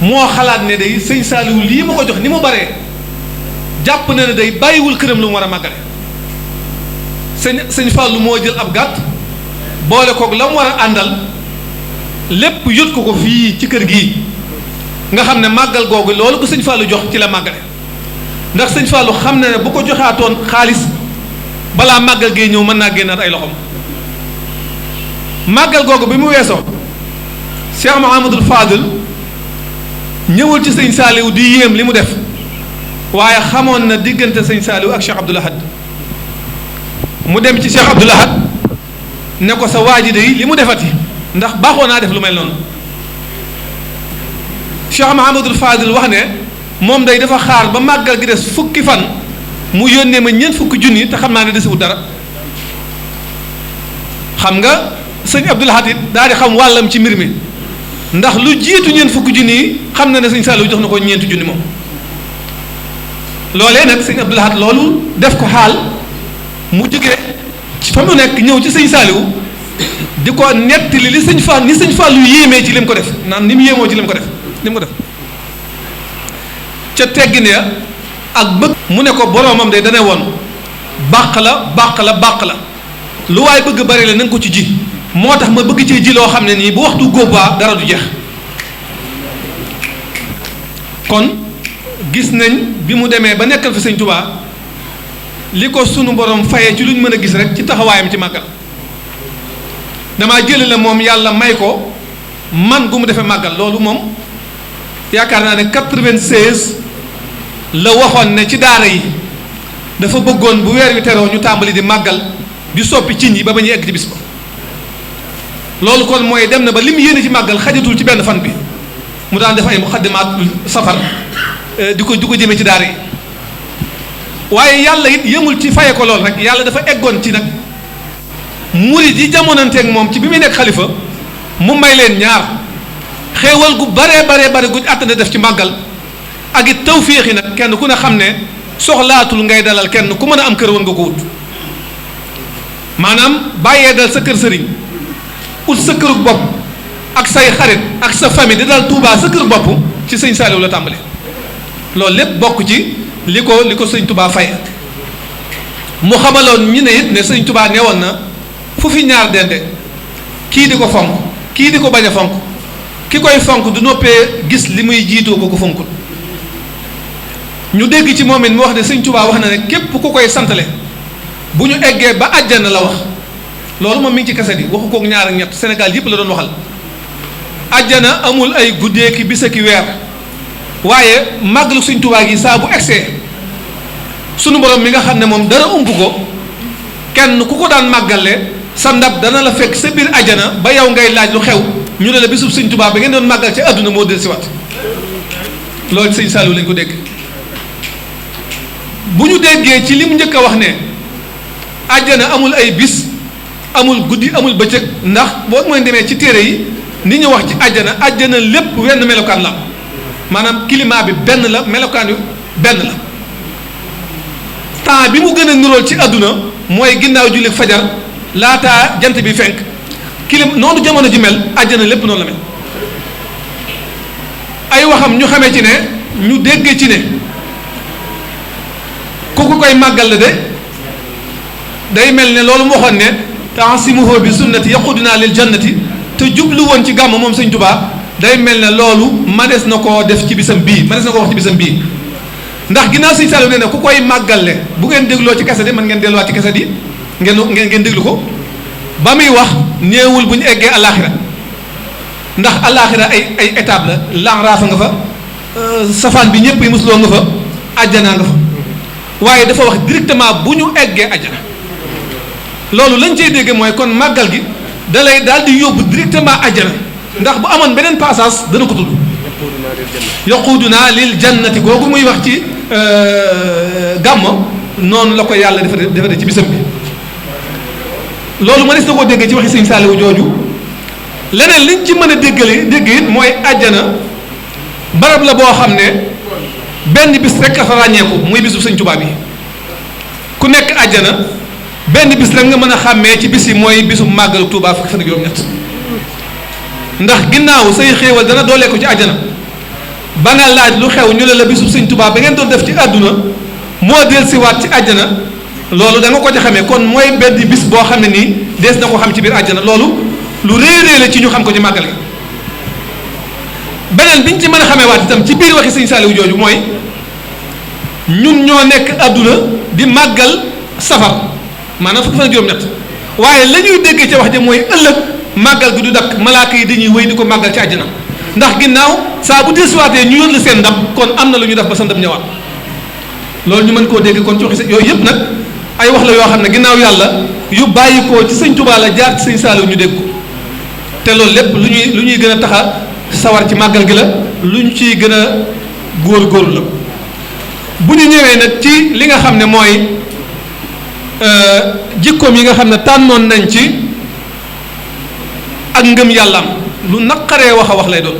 moo xalaat ne day sëñ Saaliwu lii ma ko jox ni mu baree jàpp na ne day bàyyiwul këram lu mu war a màggale sëñ Fàllu moo jël ab gàtt boole koog la mu war a àndal lépp yot ko fii ci kër gii nga xam ne màggal googu loolu ko sëñ Fàllu jox ci la màggale ndax sëñ Fàllu xam na ne bu ko joxaatoon xaalis balaa màggal gee ñëw mën naa génnaat ay loxoom màggal googu bi mu weesoo Cheikh Mouhamadul Fadil ñëwul ci sëñ Saaliw di yéem li mu def waaye xamoon na diggante sëñ Saaliw ak Cheikh Abdoul Ahad mu dem ci Cheikh Abdoul Ahad ne ko sa waa ji de li mu defati ndax baaxoo naa def lu mel noonu Cheikh Mouhamadul Fadil wax ne moom day dafa xaar ba màggal gi des fukki fan mu yónnee ma ñeent fukki junni te xam naa ne desewul dara xam nga sëñ Abdoul Ahad it daal di xam wàllam ci mbir mi ndax lu jiitu ñeent fukki junni yi xam na ne sëñ Saaliw jox na ko ñeenti junni moom loolee nag sëñ Abdoul Ahad loolu def ko xaal mu jógee fa mu nekk ñëw ci sëñ Saaliw di ko nettali li sëñ Fall ni sëñ Fall yu yéemee ci lim ko def naan ni mu yéemoo ci lim ko def ca teggin ya ak bëgg mu ne ko boroomam de dane woon bàq la lu waay bëgg bari la na nga ko ci ji moo tax ma bëgg cee ji loo xam ne nii bu waxtu góobaa dara du jeex kon gis nañ bi mu demee ba nekkal fi sëñ Tuubaa li ko sunu borom fayee ci lu ñu mën a gis rek ci taxawaayam ci màggal damaa jëli la moom yàlla may ko man gu mu defee màggal loolu moom yaakaar naa ne 96 la waxoon ne ci daara yi dafa bëggoon bu weer wi teroo ñu tàmbali di màggal di soppi cin yi ba ñuy egg ci bis ba loolu kon mooy dem na ba li mu yéene ci màggal xajatul ci benn fan bi mu daan def ay muqaddimaat safar di ko jëmee ci daara yi waaye yàlla it yëmul ci faye ko lool rek yàlla dafa eggoon ci nag murid yi jamonanteeg moom ci bi muy nekk xalifa mu may leen ñaar xéewal gu bare guñ àttana def ci màggal ak it tawféex yi nag kenn ku ne xam ne soxlaatul ngay dalal kenn ku mën a am kër woon nga ko wut maanaam bàyyee dal sa kër sëriñ ut sa kërug bopp ak say xarit ak sa famille di dal Touba sa kër bopp ci sëñ Saaliw la tàmbali loolu lépp bokk ci li ko sëñ Touba fay mu xamaloon ñi ne it ne sëñ Touba nee woon na fu fi ñaar dende kii di ko fonk kii di ko bañ a fonk ki koy fonk du noppee gis li muy jiitoo ko fonkul ñu dégg ci moom it mu wax ne sëñ Touba wax na ne képp ku koy santale bu ñu eggee ba àjjana la wax loolu moom mi ngi ci kaset yi waxu kook ñaar ak ñett Sénégal yëpp la doon waxal àjjana amul ay guddee ki bis ki weer waaye màggalu sëñ Touba gi saa bu egsee sunu borom mi nga xam ne moom dara ump ko kenn ku ko daan màggale sa ndab dana la fekk sa biir àjjana ba yow ngay laaj lu xew ñu ne la bisub sëñ Touba ba ngeen doon màggal ci àdduna moo del si wat loolu sëñ Saaliw lañ ko dégg bu ñu déggee ci li mu njëkk a wax ne àjjana amul ay bis amul guddi amul bëccëg ndax boo mooy demee ci téere yi ni ñu wax ci àjjana lépp wenn melokaan la maanaam climat bi benn la melokaan yu benn la temps bi mu gën a nirool ci àdduna mooy ginnaaw julli fajar laataa jant bi fenk noonu jamono ji mel àjjana lépp noonu la mel ay waxam ñu xamee ci ne ñu déggee ci ne ku ko koy màggal la de day mel ne loolu mu waxoon ne ta'simuhu bi sunnati yaquduna lil jannati te jublu woon ci gàmm moom sëñ Touba day mel ne loolu manees na koo def ci bisam bii manees na koo wax ci bisam bii ndax ginnaaw sëñ Saaliw nee na ku koy màggale bu ngeen dégloo ci kaset yi mën ngeen delluwaat ci kaset yi ngeen déglu ko ba muy wax néewul bu ñu eggee alaaxira ndax alaaxira ay étape la lanraafa nga fa safaan bi ñëpp yi musuloo nga fa àjjanaa nga fa waaye dafa wax directement bu ñu eggee àjjana loolu lañ cey dégg mooy kon màggal gi da lay daal di yóbbu directement àjjana ndax bu amoon beneen passage dana ko tudd yaquduna lil jannati googu muy wax ci gàmmo noonu la ko yàlla defate ci bisam bi loolu ma des na koo dégg ci waxi sëñ Saaliwu jooju leneen liñ ci mën a dégg it mooy àjjana barab la boo xam ne benn bis rek a fa ràññeeku muy bisu sëñ Tuubaa bi ku nekk àjjana benn bis rek nga mën a xàmmee ci bis yi mooy bisu màggalu Tuubaa fukki fan ak juróom-ñett ndax ginnaaw say xéewal dana doolee ko ci àjjana ba nga laaj lu xew ñu ne la bisu sëñ Tuubaa ba ngeen doon def ci àdduna moo dellusiwaat ci àjjana loolu da nga ko ci xamee kon mooy benn bis boo xam ne nii dees na ko xam ci biir àjjana loolu lu réeréer la ci ñu xam ko ci màggal gi beneen biñ ci mën a xamee waat itam ci biir waxi sëñ Saaliwu jooju mooy ñun ñoo nekk àdduna di màggal safar maanaam fukki fan ak juróom-ñett waaye la ñuy déggee ca wax ja mooy ëllëg màggal gi du dakk malaaka yi dañuy wéy di ko màggal ci àjjana ndax ginnaaw saa bu desuwaatee ñu yónni seen ndam kon am na lu ñu def ba sa ndam ñëwaat loolu ñu mën koo dégg kon ci waxi yooyu yëpp nag ay wax la yoo xam ne ginnaaw yàlla yu bàyyi koo ci sëñ Tuubaa la jaar ci sëñ Saaliwu ñu dégg ko te loolu lépp lu ñuy gën a taxa sawar ci màggal gi la lu ñu ciy gën a góor-góorlu la bu ñu ñëwee nag ci li nga xam ne mooy jikkoom yi nga xam ne tànnoon nañ ci ak ngëm yàllaam lu naqaree wax lay doon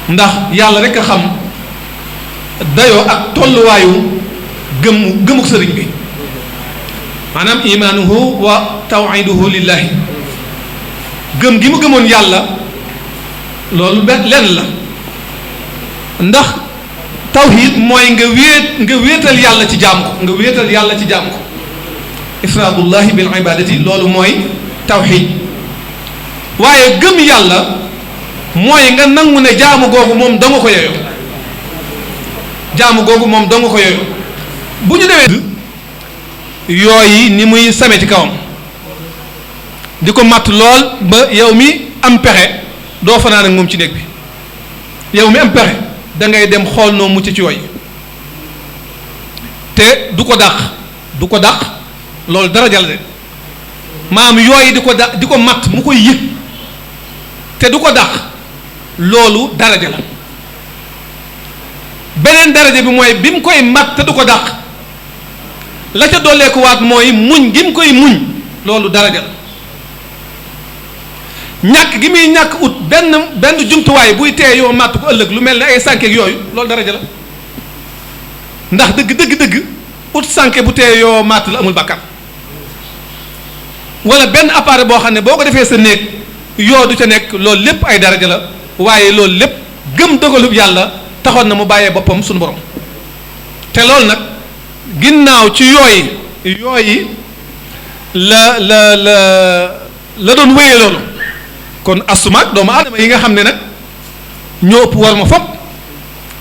ndax yàlla rek a xam dayoo ak tolluwaayu gëmuk sëriñ bi maanaam imaanuhu wa tawhiduhu lillahi gëm gi mu gëmoon yàlla loolu lenn la ndax tawhid mooy nga wéetal yàlla ci jaam ko nga wéetal yàlla ci jaam ko ifraadullahi bil ibadati loolu mooy tawhid waaye gëm yàlla mooy nga nangu ne jaamu googu moom danga ko yeyoo jaamu googu moom danga ko yeyoo bu ñu demee yooyu ni muy same ci kawam di ko matt lool ba yow mi am pexe doo fanaan ak moom ci néeg bi yow mi am pexe da ngay dem xool noo mucc ci yooyu te du ko dàq loolu dara jàll de maam yooyu di ko matt mu koy yëg te du ko dàq loolu daraja la beneen daraja bi mooy bi mu koy matt te du ko dàq la ca dooleeku waat mooy muñ gi mu koy muñ loolu daraja la ñàkk gi muy ñàkk ut benn jumtuwaay buy tee yoo màtt ko ëllëg lu mel ne ay sànkeeg yooyu loolu daraja la ndax dëgg ut sànke bu tee yoo màtt la amul bàkkaar wala benn appareil boo xam ne boo ko defee sa néeg yoo du ca nekk loolu lépp ay daraja la waaye loolu lépp gëm dogalub yàlla taxoon na mu bàyyee boppam suñu borom te loolu nag ginnaaw ci yooyi la doon wéyee loolu kon asumaak doomu aadama yi nga xam ne nag ñoo ëpp war ma fopp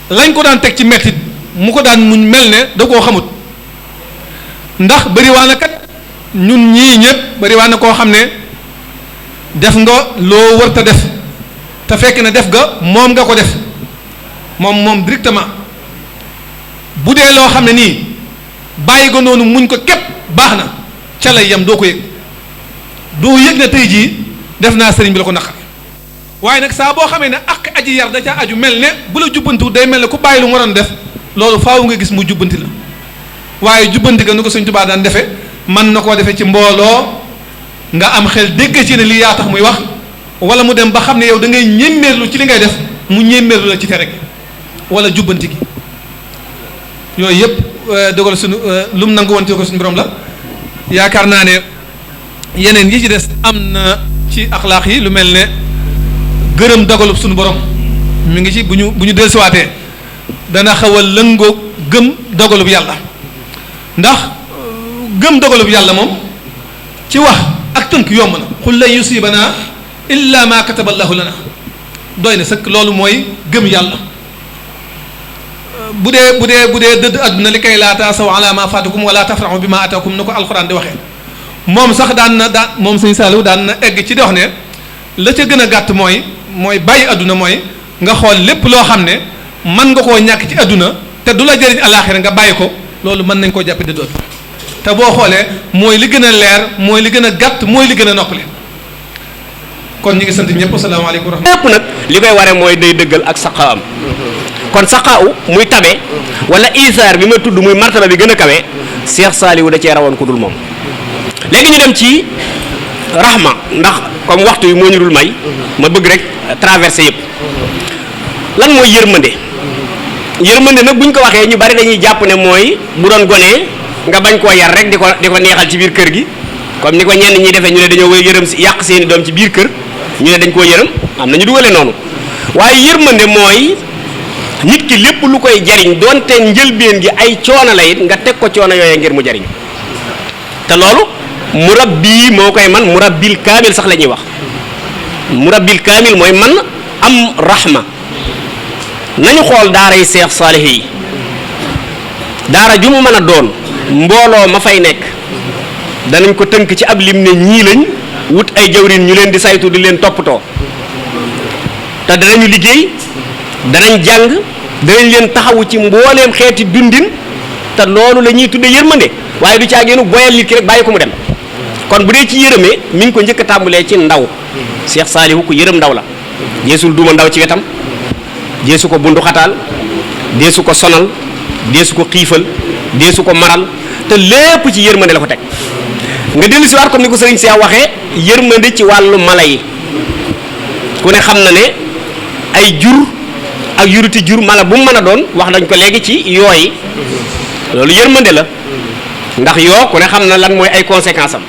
lañ ko daan teg ci mettit mu ko daan muñ mel ne da koo xamut ndax bariwaana kat ñun ñii ñëpp bariwaana koo xam ne def nga loo wërta def te fekk ne def nga moom nga ko def moom directement bu dee loo xam ne nii bàyyi ko noonu muñ ko képp baax na ca lay yem doo ko yëg doo yëg ne tey jii def naa sëriñ bi la ko naqar waaye nag saa boo xamee ne ak aji yar da ca aju mel ne bu la jubbantu day mel ne ku bàyyi lu mu waroon def loolu faaw nga gis mu jubbanti la waaye jubbanti ga nu ko Sëriñ Tuubaa daan defe mën na koo defee ci mbooloo nga am xel dégg ci ne lii yaa tax muy wax wala mu dem ba xam ne yow da ngay ñemmeerlu ci li ngay def mu ñemmeerlu la ci tere gi wala jubbanti gi yooyu yëpp dogal suñu lu mu nangu woon ci ko suñu borom la yaakaar naa ne yeneen yi ci des am na ci axlaaq yi lu mel ne gërëm dogalub suñu borom mi ngi ci bu ñu dellusiwaatee dana xaw a lëngoo gëm dogalub yàlla ndax gëm dogalub yàlla moom ci wax ak tënk yomb na xul lan yusibana illa ma kataba allahu lana doy na sëkk loolu mooy gëm yàlla bu dee dëdd àdduna li kay laa taasaw ala ma faatakum wala tafraxu bi ma ataakum na ko alxuraan di waxee moom sax daan moom sëñ Saliou daan na egg ci di wax ne la ca gën a gàtt mooy bàyyi àdduna mooy nga xool lépp loo xam ne mën nga koo ñàkk ci àdduna te du la jëriñ alaaxira nga bàyyi ko loolu mën nañ koo jàppe dëdd àdduna te boo xoolee mooy li gën a leer mooy li gën a gàtt mooy li gën a noppale kon ñu ngi sant ñëpp asalaamaaleykum wa rahmatulah. lépp nag li koy waree mooy day dëggal ak saqaam kon saqaaw muy tabe wala isaar bi ma tudd muy martaba bi gën a kawe Cheikh Saliou da cee rawoon ku dul moom. léegi ñu dem ci rahma ndax comme waxtu yi moo ñu dul may ma bëgg rek traversé yëpp lan mooy yërmande yërmande nag buñ ko waxee ñu bari dañuy jàpp ne mooy bu doon gonee nga bañ koo yar rek di ko neexal ci biir kër gi comme ni ko ñenn ñi defee ñu ne dañoo wéy yërëm si yàq seeni doom ci biir kër ñu ne dañ koo yërëm am na ñu dugale noonu waaye yërmande mooy nit ki lépp lu koy jariñ doonte njëlbeen gi ay coono la it nga teg ko coono yooyee ngir mu jariñ te loolu murabbi moo koy man murabbil kaamil sax la ñuy wax murabbil kaamil mooy man am rahma nañu xool daara yi Seex Saalih yi daara ju mu mën a doon mbooloo ma fay nekk danañ ko tënk ci ab lim ne ñii lañ wut ay jawrin ñu leen di saytu di leen toppatoo te danañu liggéey danañ jàng danañ leen taxawu ci mbooleem xeeti dundin te loolu la ñuy tudde yërmande waaye du caageenu boyal nit ki rek bàyyi ko mu dem kon bu dee ci yërëmee mi ngi ko njëkk a tàmbalee ci ndaw Cheikh Saliou ku yërëm ndaw la jeesul duma ndaw ci wetam deesu ko bunduxataal deesu ko sonal deesu ko xiifal deesu ko maral te lépp ci yërmande la ko teg nga dellu si waat comme ni ko sëriñ Cheikh waxee yërmande ci wàllu mala yi ku ne xam na ne ay jur ak yuruti jur mala bu mu mën a doon wax nañ ko léegi ci yooyi loolu yërmande la ndax yoo ku ne xam na lan mooy ay conséquences am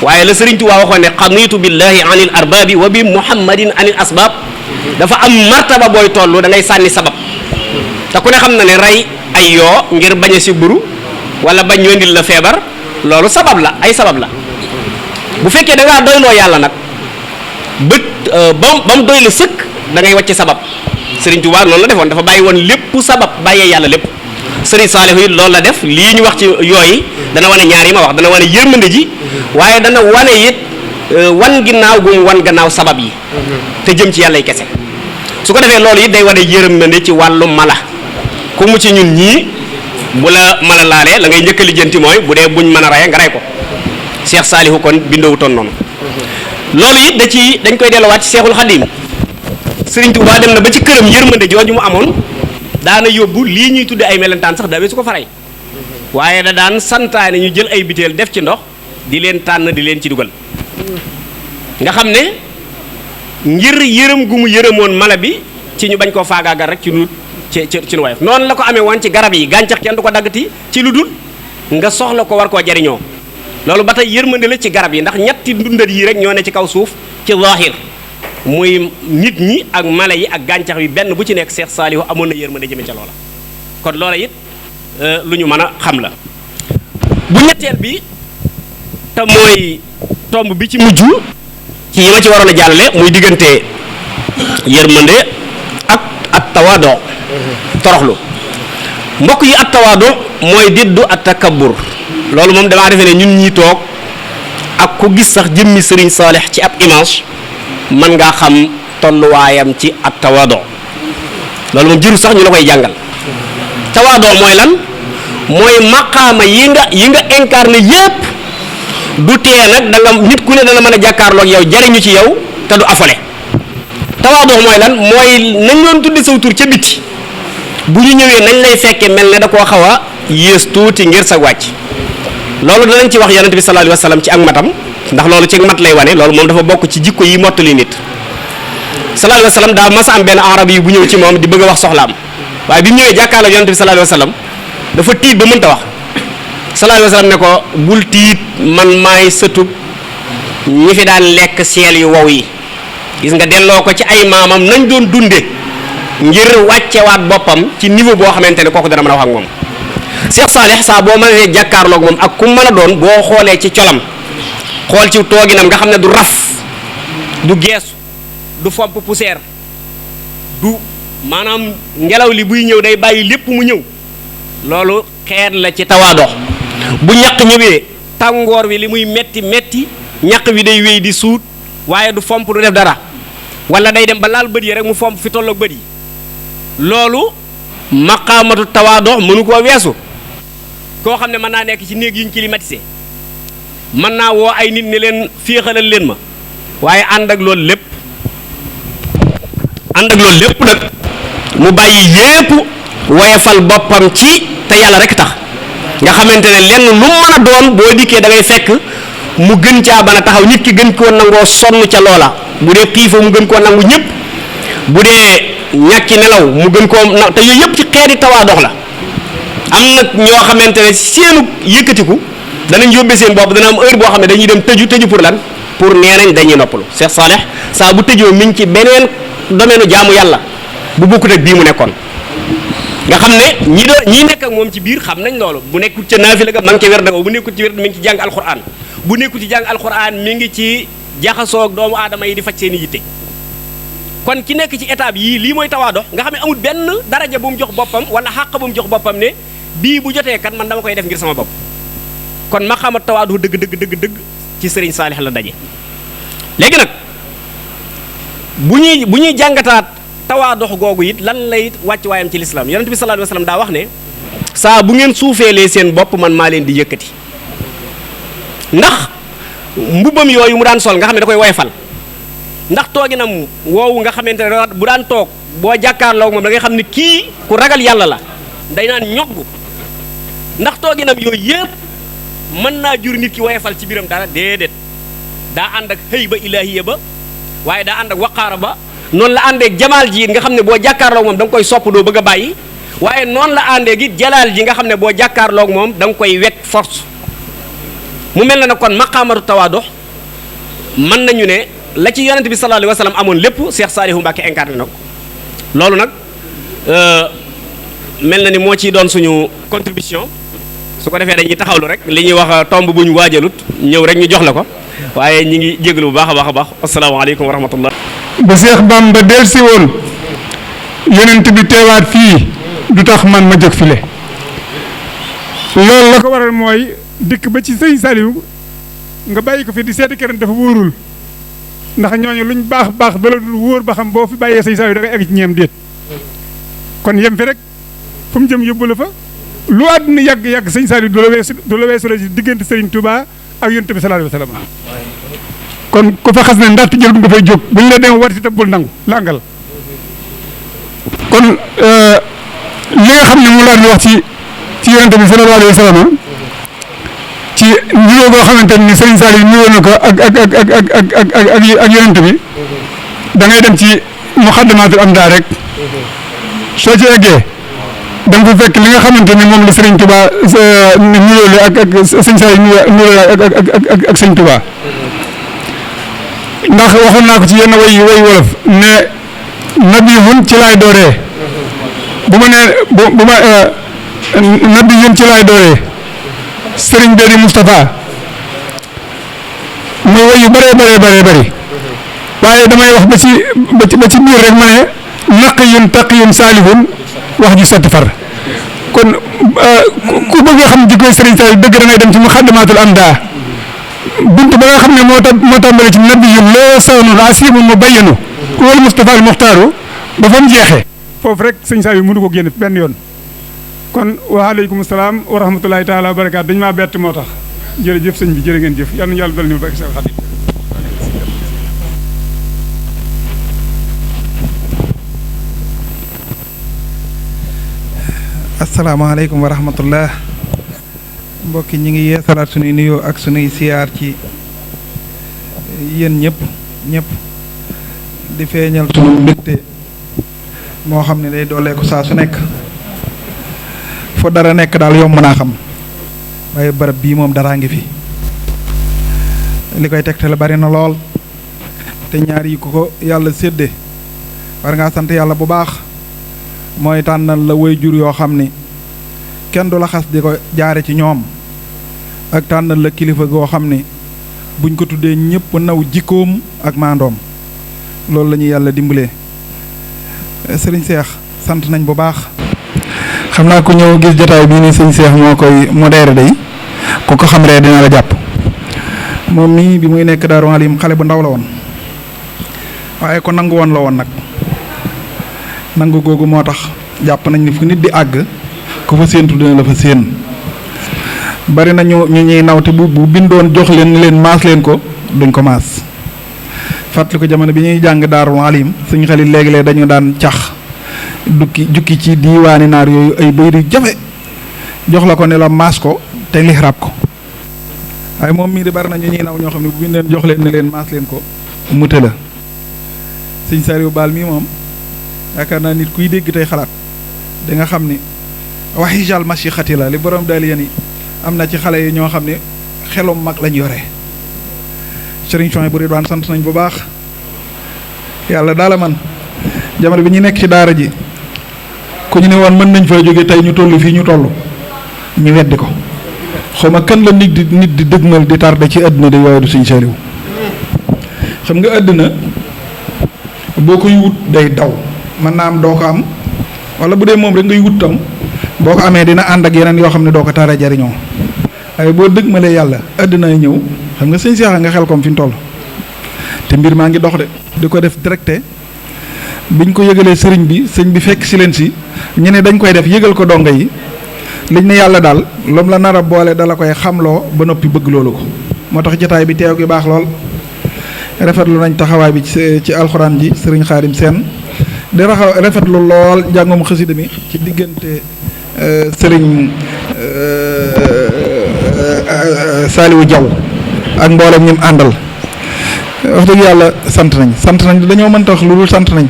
waaye la Sëriñ Tuubaa waxoon ne xaniitu billahi anil arbaabi wa bi muhammadin anil asbaab dafa am martaba booy toll da ngay sànni sabab te ku ne xam na ne rey ay yoo ngir bañ a sibbiru wala bañ ñoo ndil la feebar loolu sabab la ay sabab la bu fekkee da ngaa doyloo yàlla nag bët ba mu doy la sëkk da ngay wàcc sabab Sëriñ Tuubaa loolu la defoon dafa bàyyi woon lépp sabab bàyyee yàlla lépp Sëriñ Saalihu yi loolu la def lii ñu wax ci yooyu dana wane ñaar yi ma wax dana wane yërmande ji waaye dana wane it wan ginnaaw gu mu wan gannaaw sabab yi te jëm ci yàlla yi kese su ko defee loolu it day wane yërmande ci wàllu mala ku mu ci ñun ñii bu la mala laalee la ngay njëkk a lijjanti mooy bu dee buñ mën a reye nga rey ko Cheikh Saalihu kon bindowutoon noonu loolu it dañ koy delluwaat ci Seexul Xadiim Sëriñ Tuubaa dem na ba ci këram yërmande jooju mu amoon daana yóbbu lii ñuy tudde ay melentaan sax dawee su ko faray waaye da daan santaane ñu jël ay biteel def ci ndox di leen tànn di leen ci dugal nga xam ne ngir yërëm gu mu yërëmoon mala bi ci ñu bañ koo faagaagal rek ci nu ci nu woyof noonu la ko amee woon ci garab yi gàncax kenn du ko daggati ci lu dul nga soxla ko war koo jariñoo loolu ba tey yërmande la ci garab yi ndax ñetti ndundat yi rek ñoo ne ci kaw suuf ci zaahir muy nit ñi ak mala yi ak gàncax bi benn bu ci nekk Cheikh Saliou amoon na yërmande jëme ca loola kon loola it lu ñu mën a xam la bu ñetteel bi te mooy tomb bi ci mujj ci yi ma ci waroon a jàllale muy diggante yërmande ak at tawaado toroxlu mbokk yi at tawaado mooy diddu at takabbur loolu moom damaa defe ne ñun ñii toog ak ku gis sax jëmmi Sëriñ Saalih ci ab image mën ngaa xam tolluwaayam ci at tawaado loolu moom jëru sax ñu la koy jàngal tawaado mooy lan mooy maqaama yi nga incarné yépp du tee nag da nga nit ku ne dana mën a jàkkaarloog yow jariñu ci yow te du afole tawaado mooy lan mooy nañ doon tuddi saw tur ca biti bu ñu ñëwee nañ lay fekke mel ne da koo xaw a yées tuuti ngir sa wàcc loolu danañ ci wax yonent bi sallallahu alayhi wa sallam ci ak matam ndax loolu ci mat lay wane loolu moom dafa bokk ci jikko yi mottali nit sallallahu alayhi wa sallam daa mas am benn arab yi bu ñëw ci moom di bëgg a wax soxlaam waaye bi mu ñëwee jàkkaarloog yonent bi sallallahu alayhi wa sallam dafa tiit ba mënta wax sallallahu alayhi wa sallam ne ko bul tiit man maay sëtub ñi fi daan lekk seel yu wow yi gis nga delloo ko ci ay maamam nañ doon dunde ngir wàccewaat boppam ci niveau boo xamante ne kooku dana mën a wax ak moom Cheikh Saalih saa boo mënee jàkkaarloog moom ak ku mën a doon boo xoolee ci colam xool ci tooginam nga xam ne du raf du geesu du fomp poussière du maanaam ngelaw li buy ñëw day bàyyi lépp mu ñëw loolu xeet la ci tawaado bu ñaq ñëwee tàngoor wi li muy metti metti ñaq wi day wéy di suut waaye du fomp du def dara wala day dem ba laal bët yi rek mu fomp fi tolloog bët yi loolu maqaamatu tawaado mënu koo weesu koo xam ne mën naa nekk ci néeg yuñ climatisé mën naa woo ay nit ne leen féexalal leen ma waaye ànd ak loolu lépp nag mu bàyyi yépp woyefal boppam ci te yàlla rek tax nga xamante ne lenn lu mën a doon boo dikkee da ngay fekk mu gën caa bana taxaw nit ki gën koo nangoo sonn ca loola bu dee xiifa mu gën koo nangu ñëpp bu dee ñàkki nelaw mu gën koo te yooyu yëpp ci xeeti tawaadox la am nag ñoo xamante ne seenu yëkkatiku danañ yóbbee seen bopp dana am heure boo xam ne dañuy dem tëju pour lan pour nee nañ dañuy noppalu Cheikh Salih saa bu tëjoo mi ngi ci beneen domaine jaamu yàlla bu bokkut ak bii mu nekkoon nga xam ne ñi nekk ak moom ci biir xam nañ loolu bu nekkul ca naafila ga ma ngi ca wér bu nekkul ci wér mi ngi ci jàng alquran bu nekkul ci jàng alquran mi ngi ci jaxasoo ak doomu aadama yi di faj seen i yitte kon ki nekk ci étape yii lii mooy tawaadox nga xam ne amul benn daraja bu mu jox boppam wala xàq bu mu jox boppam ne bii bu jotee kat man dama koy def ngir sama bopp kon ma xamat tawaadu dëgg ci Serigne Salih la daje léegi nag bu ñuy jàngataat tawaadox googu it lan lay wàcc waayam ci lislaam yonent bi sallallahu alayhi wasallam daa wax ne saa bu ngeen suufeelee seen bopp man maa leen di yëkkati ndax mbubbam yooyu mu daan sol nga xam ne da koy woyfal ndax tooginam woowu nga xamante ne bu daan toog boo jàkkaarloo moom da ngay xam ne kii ku ragal yàlla la day naan ñoggu ndax tooginam yooyu yëpp mën naa jur nit ki woyefal ci biram dara déedéet daa ànd ak xëy ba ilaahiya ba waaye daa ànd ak waqaara ba noonu la àndee jamaal ji nga xam ne boo jàkkaarloog moom da nga koy sopp doo bëgg a bàyyi waaye noonu la àndee gi jalaal ji nga xam ne boo jàkkaarloog moom da nga koy wekk force mu mel na nag kon maqaamatu tawaadox mën nañu ne la ci yonent bi sallallahu alayhi wa sallam amoon lépp Cheikh Saliou Mbacké incarné na ko loolu nag mel na ni moo ciy doon suñu contribution su ko defee dañuy taxawlu rek li ñuy wax tomb bu ñu waajalut ñëw rek ñu jox la ko waaye ñi ngi jégalu bu baax a baax asalaamaaleykum wa rahmatullah. ba Cheikh Bamba delsi woon yonent bi teewaat fii du tax man ma jóg file loolu la ko waral mooy dikk ba ci sëñ Saliou nga bàyyi ko fi di seeti keneen dafa wóorul ndax ñooñu luñ baax ba la dul wóor ba xam boo fi bàyyee sëñ Saliou da ngay egg ci ñeem déet kon yem fi rek fu mu jëm yóbbu la fa lu àdduna yàgg sëñ Saliou du la weesu la ci diggante Serigne Touba ak yonent bi sallallahu alayhi wa sallam kon ku fa xas ne ndaxte jël nga fay jóg buñ la dem war si tabul nangu langal kon li nga xam ne mu laan wax ci yonent bi sallallahu alayhi wa sallam ci niveau boo xamante ni Serigne Saliou nuyoo na ko ak yonent bi da ngay dem ci muxaddamatul amda rek soo ci eggee da nga fa fekk li nga xamante ni moom la Serigne Touba nuyoo ak Serigne Saliou nuyoo ak Serigne Touba ndax waxoon naa ko ci yenn way wolof ne nabiyun ci laay dooree bu ma nabiyun ci laay dooree Serigne Bedi Moustapha muy way yu bëree waaye damay wax ba ci biir rek ma ne naqiyun taqiyun saalihun wax ju sotti far kon ku bëgg a xam jikkoy Serigne Saliou dëgg da ngay dem ci muxaddamatul amda bunt ba nga xam ne moo tàmbale ci nabiyun loo sawnun asimun mu bayyanu wal Mustafa al Muxtaaru ba fa mu jeexee foofu rek sëñ Saliou mënu ko génn benn yoon kon waaleykum salaam wa rahmatulahi taala wa barakaatu dañu maa bett moo tax jërëjëf sëñ bi jërë ngeen jëf yal na yàlla dal ñu barke seen xarit asalaamaaleykum wa rahmatullah mbokki ñi ngi yeesalaat sunuy nuyoo ak sunuy siyaar ci yéen ñëpp di feeñal sunu mbégte moo xam ne day dooleeku saa su nekk fo dara nekk daal yomb naa xam waaye barab bii moom daraa ngi fi li koy tegtale bari na lool te ñaar yi ko yàlla sédde war ngaa sant yàlla bu baax mooy tànnal la waajur yoo xam ni kenn du la xas di ko jaare ci ñoom ak tànnal la kilifa goo xam ni buñ ko tuddee ñëpp naw jikkoom ak maandoom loolu la ñuy yàlla dimbalee sëriñ Seex sant nañ bu baax xam naa ku ñëw gis jotaay bii ni sëriñ Seex moo koy modéré day ku ko xam ree dina la jàpp moom mii bi muy nekk Daaru Alim xale bu ndaw la woon waaye ko nangu woon la woon nag nangu googu moo tax jàpp nañ ni fu nit di àgg ku fa séentu dina la fa séen bari na ñu ñuy naw te bu bindoon jox leen ni leen maas leen ko duñ ko maas fàttali ko jamono bi ñuy jàng Daarul Alim suñu xel yi léegi-léeg dañu daan cax jukki ci diiwaani naar yooyu ay bayit yu jafe jox la ko ne la maas ko te lixraab ko waaye moom mii di bari na ñu ñuy naw ñoo xam ne bu ñu leen jox leen ne leen maas leen ko mute la sëñ Saliou Baal mii moom yaakaar naa nit kuy dégg tey xalaat di nga xam ni waxijal machi xati la li borom daal yéen am na ci xale yi ñoo xam ne xelum mag lañ yore sëriñ Chouaïb bu Ridwaan sant nañ bu baax yàlla daala man jamono bi ñu nekk ci daara ji ku ñu ne woon mën nañ fa jóge tey ñu toll fii ñu toll ñu weddi ko xawma kan la nit di dëgmal di tardé ci àdduna di waaye du sëñ Saliou xam nga àdduna boo koy wut day daw mën naa am doo ko am wala bu dee moom rek ngay wut tam boo ko amee dina ànd ak yeneen yoo xam ne doo ko tara jariñoo waaye boo dëgmalee yàlla àddina ñëw xam nga sëñ Seex nga xel kom fi mu toll te mbir maa ngi dox de di ko def directe biñ ko yëgalee sëriñ bi sëñ bi fekk si leen si ñu ne dañ koy def yëgal ko donga yi liñ ne yàlla daal loom la nar a boole dala koy xamloo ba noppi bëgg loolu ko moo tax jotaay bi teew gi baax lool rafetlu nañ taxawaay bi ci alxuraan ji sëriñ Xaadim Seen di rafetlu lool njàngum xasida mi ci diggante sëriñ Saliou Diaw ak mboolem ñim àndal wax dëgg yàlla sant nañ dañoo mënta wax lu dul sant nañ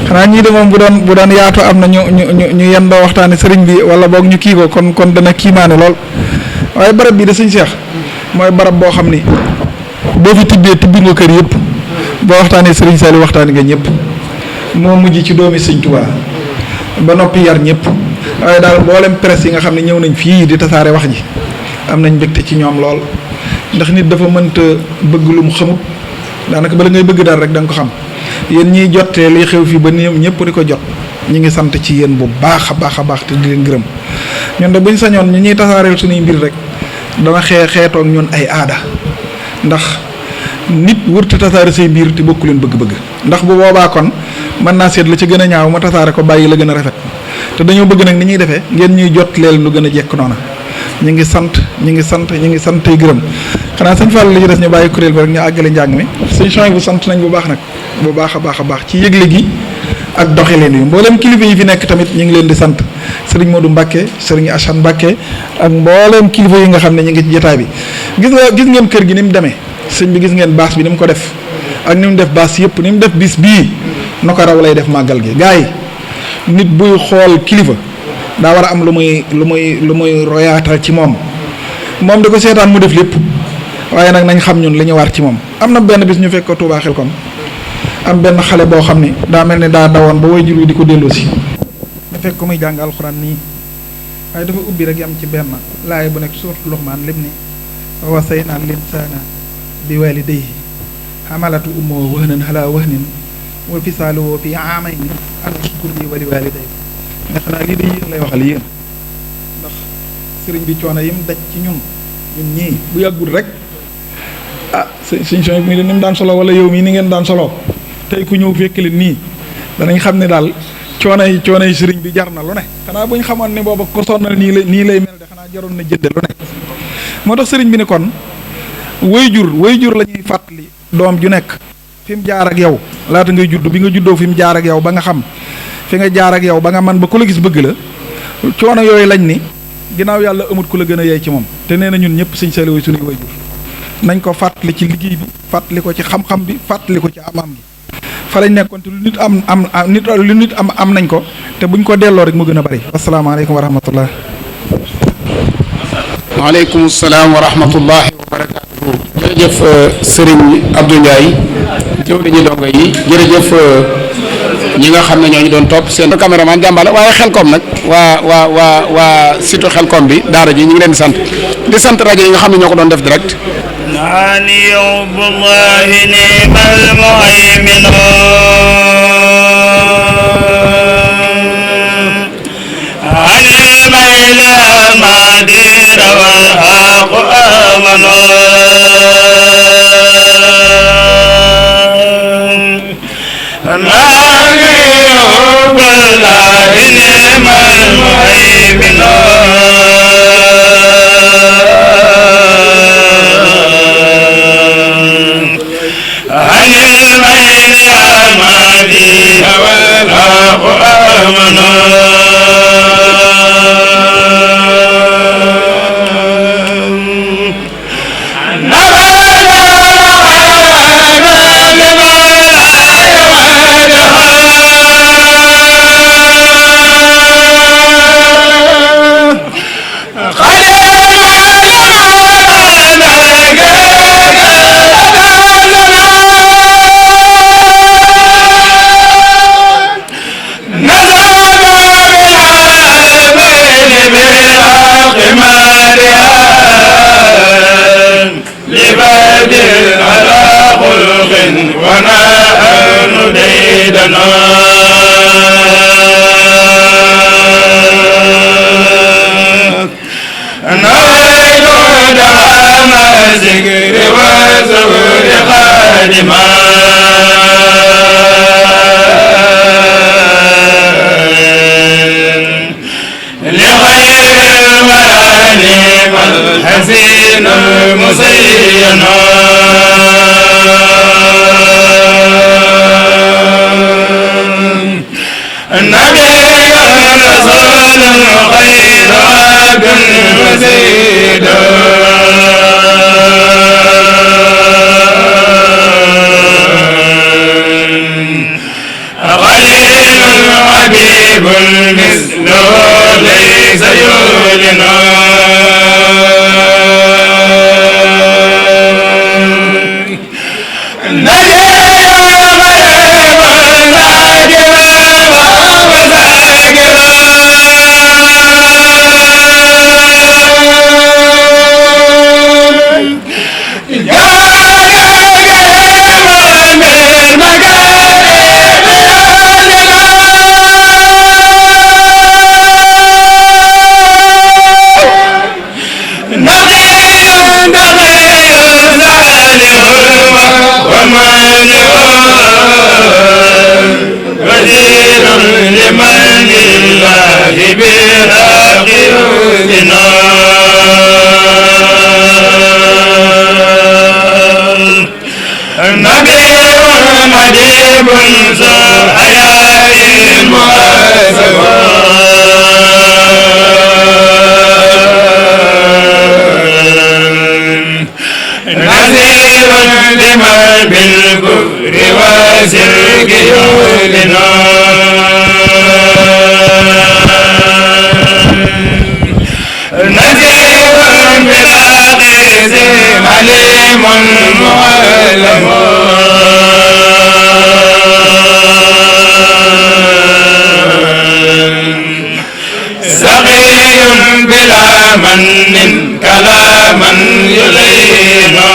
xanaa ñii de moom bu doon yaatu am na ñu yendoo waxtaane sëriñ bi wala boog ñu kii ko kon dana kiimaane lool waaye barab bi de sëñ Seex mooy barab boo xam ni boo fi tibbi nga kër yëpp boo waxtaanee sëriñ Saliou waxtaane nga ñëpp moo mujj ci doomi sëñ Tuubaa ba noppi yar ñëpp waaye daal mboolem presse yi nga xam ne ñëw nañ fii di tasaare wax ji am nañ mbégte ci ñoom lool ndax nit dafa mënta bëgg lu mu xamut daanaka bala ngay bëgg daal rek da nga ko xam yéen ñiy jottee li xew fii ba ñoom ñëpp di ko jot ñi ngi sant ci yéen bu baax a baax te di leen gërëm ñun de buñ sañoon ñu ñuy tasaareel suñuy mbir rek dana xeetoog ñun ay aada ndax nit wërta tasaare say mbir te bokku leen bëgg-bëgg ndax bu boobaa kon mën naa seet la ci gën a ñaaw ma tasaare ko bàyyi la gën a rafet te dañoo bëgg nag ni ñuy defee ngeen ñuy jot leel lu gën a jekk noona ñu ngi sant tey gërëm xanaa sëñ Fall li ci des ñu bàyyi kuréel bi rek ñu àggale njàng mi sëñ Chouaïb bu sant nañ bu baax nag bu baax a baax ci yëgle gi ak doxaleen yi mboolem kilifa yi fi nekk tamit ñu ngi leen di sant sëriñ Modou Mbacke sëriñ Assane Mbacke ak mboolem kilifa yi nga xam ne ñu ngi ci jotaay bi gis ngeen kër gi ni mu demee sëñ bi gis ngeen baas bi ni mu ko def ak ni mu def baas yëpp ni mu def bis bii no ko raw lay def màggal gi gars yi nit buy xool kilifa daa war a am lu muy royaatal ci moom da ko seetaan mu def lépp waaye nag nañ xam ñun li ñu war ci moom am na benn bis ñu fekk ko Touba Xelkom am benn xale boo xam ni daa mel ni daa dawoon ba way jur wi di ko delloosi ñu fekk ko muy jàng alxuraan nii waaye dafa ubbi rek yam ci benn laay bu nekk suuratu Luqmaan lim ni wasaynaa linsaana bi waalidayhi hamalatu ummuhu wahnan alaa wahnin wa fisaaluhu fi aamayni an ashkur lii wa li waalidayka ne xanaa lii de yéen lay waxal yéen ndax sëriñ bi coono yim daj ci ñun ñii bu yàggul rek sëñ Chouaïb mi de ni mu daan solo wala yow mii ni ngeen daan solo tey ku ñëw fekk leen nii danañ xam ne daal coono yi sëriñ bi jar na lu ne xanaa bu ñu xamoon ne booba ko sonnal nii lay mel de xanaa jaroon na jënde lu ne moo tax sëriñ bi ni kon wayjur la ñuy fàttali doom ju nekk fi mu jaar ak yow laata ngay judd bi nga juddoo fi mu jaar ak yow ba nga xam fi nga jaar ak yow ba nga man ba ku la gis bëgg la coono yooyu lañ ni ginnaaw yàlla amut ku la gën a yey ci moom te nee na ñun ñëpp sëñ Saliou suñuy wayjur nañ ko fàttali ci liggéey bi fàttali ko ci xam-xam bi fàttali ko ci am gi fa lañ nekkoon te lu nit am nañ ko te buñ ko delloo rek mu gën a bari asalaamaaleykum wa rahmatullah. waaleykum salaam wa rahmatullahi wa barakaatuhu. jërëjëf Serigne Abdou Ndiaye jëwriñu dongo yi jërëjëf ñi nga xam ne ñoo ñu doon topp seen caméraman jàmbale waaye Xelkom nag waa site Xelkom bi daara ji ñu ngi leen di sant rajo yi nga xam ne ñoo ko doon def direct. نعني عب الله نعم المهيمن عن الميل المدير والحق آمن نعني عب الله نعم المهيمن عن نويت دوام الذكر والزهر خادما لغير الغالب الحسين المزين النبي رسول خير عبد وزيد خليل حبيب مثله ليس يولنا بالكفر وسرك يولنا نذير بالعقيد عليم معلم سقي بلا من كلاما يلينا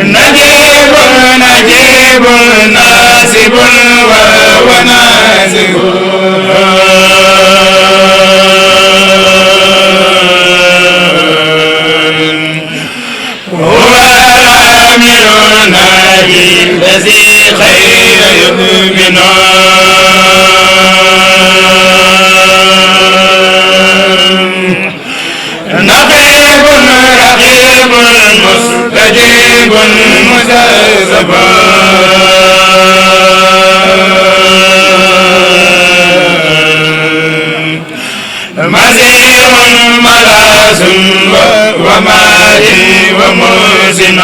نجيب نجيب ناسب وناسب هو العامل الناجي الذي خير يؤمنا نقيب رقيب مستجيب مجذب مسيح ملاذ وماهي ومحسن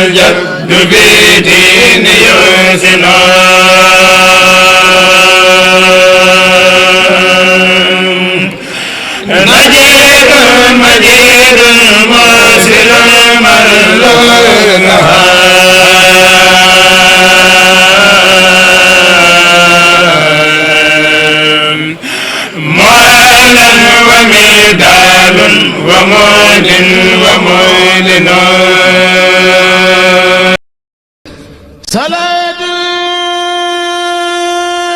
الجد بدين يوسنا مجيد مجيد مرسل ملونها معالا ومدال ومود ومولن صلاة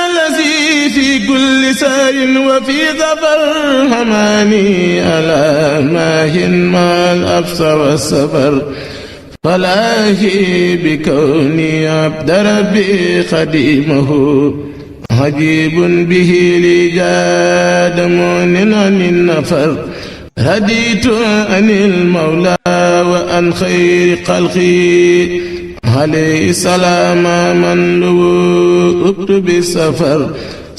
الذي في كل سار وفي ظفر حماني على ماهن ما الأبس والسفر فلاهي بكوني عبد ربي خديمه عجيب به لي جاد مؤن عن النفر هديت عن المولى وعن خير خلقي عليه السلام من لوؤت بالسفر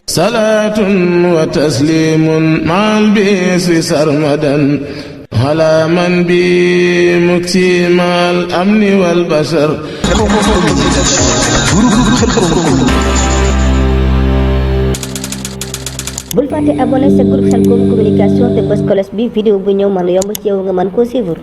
صلاة وتسليم مع البئس سرمدا على من بي مكسيم الأمن والبشر. bul fàtte abonné sa groupe Khelcom communication te bës cloche bi vidéo bu ñëw mën a yomb ci yow nga mën koo suivre.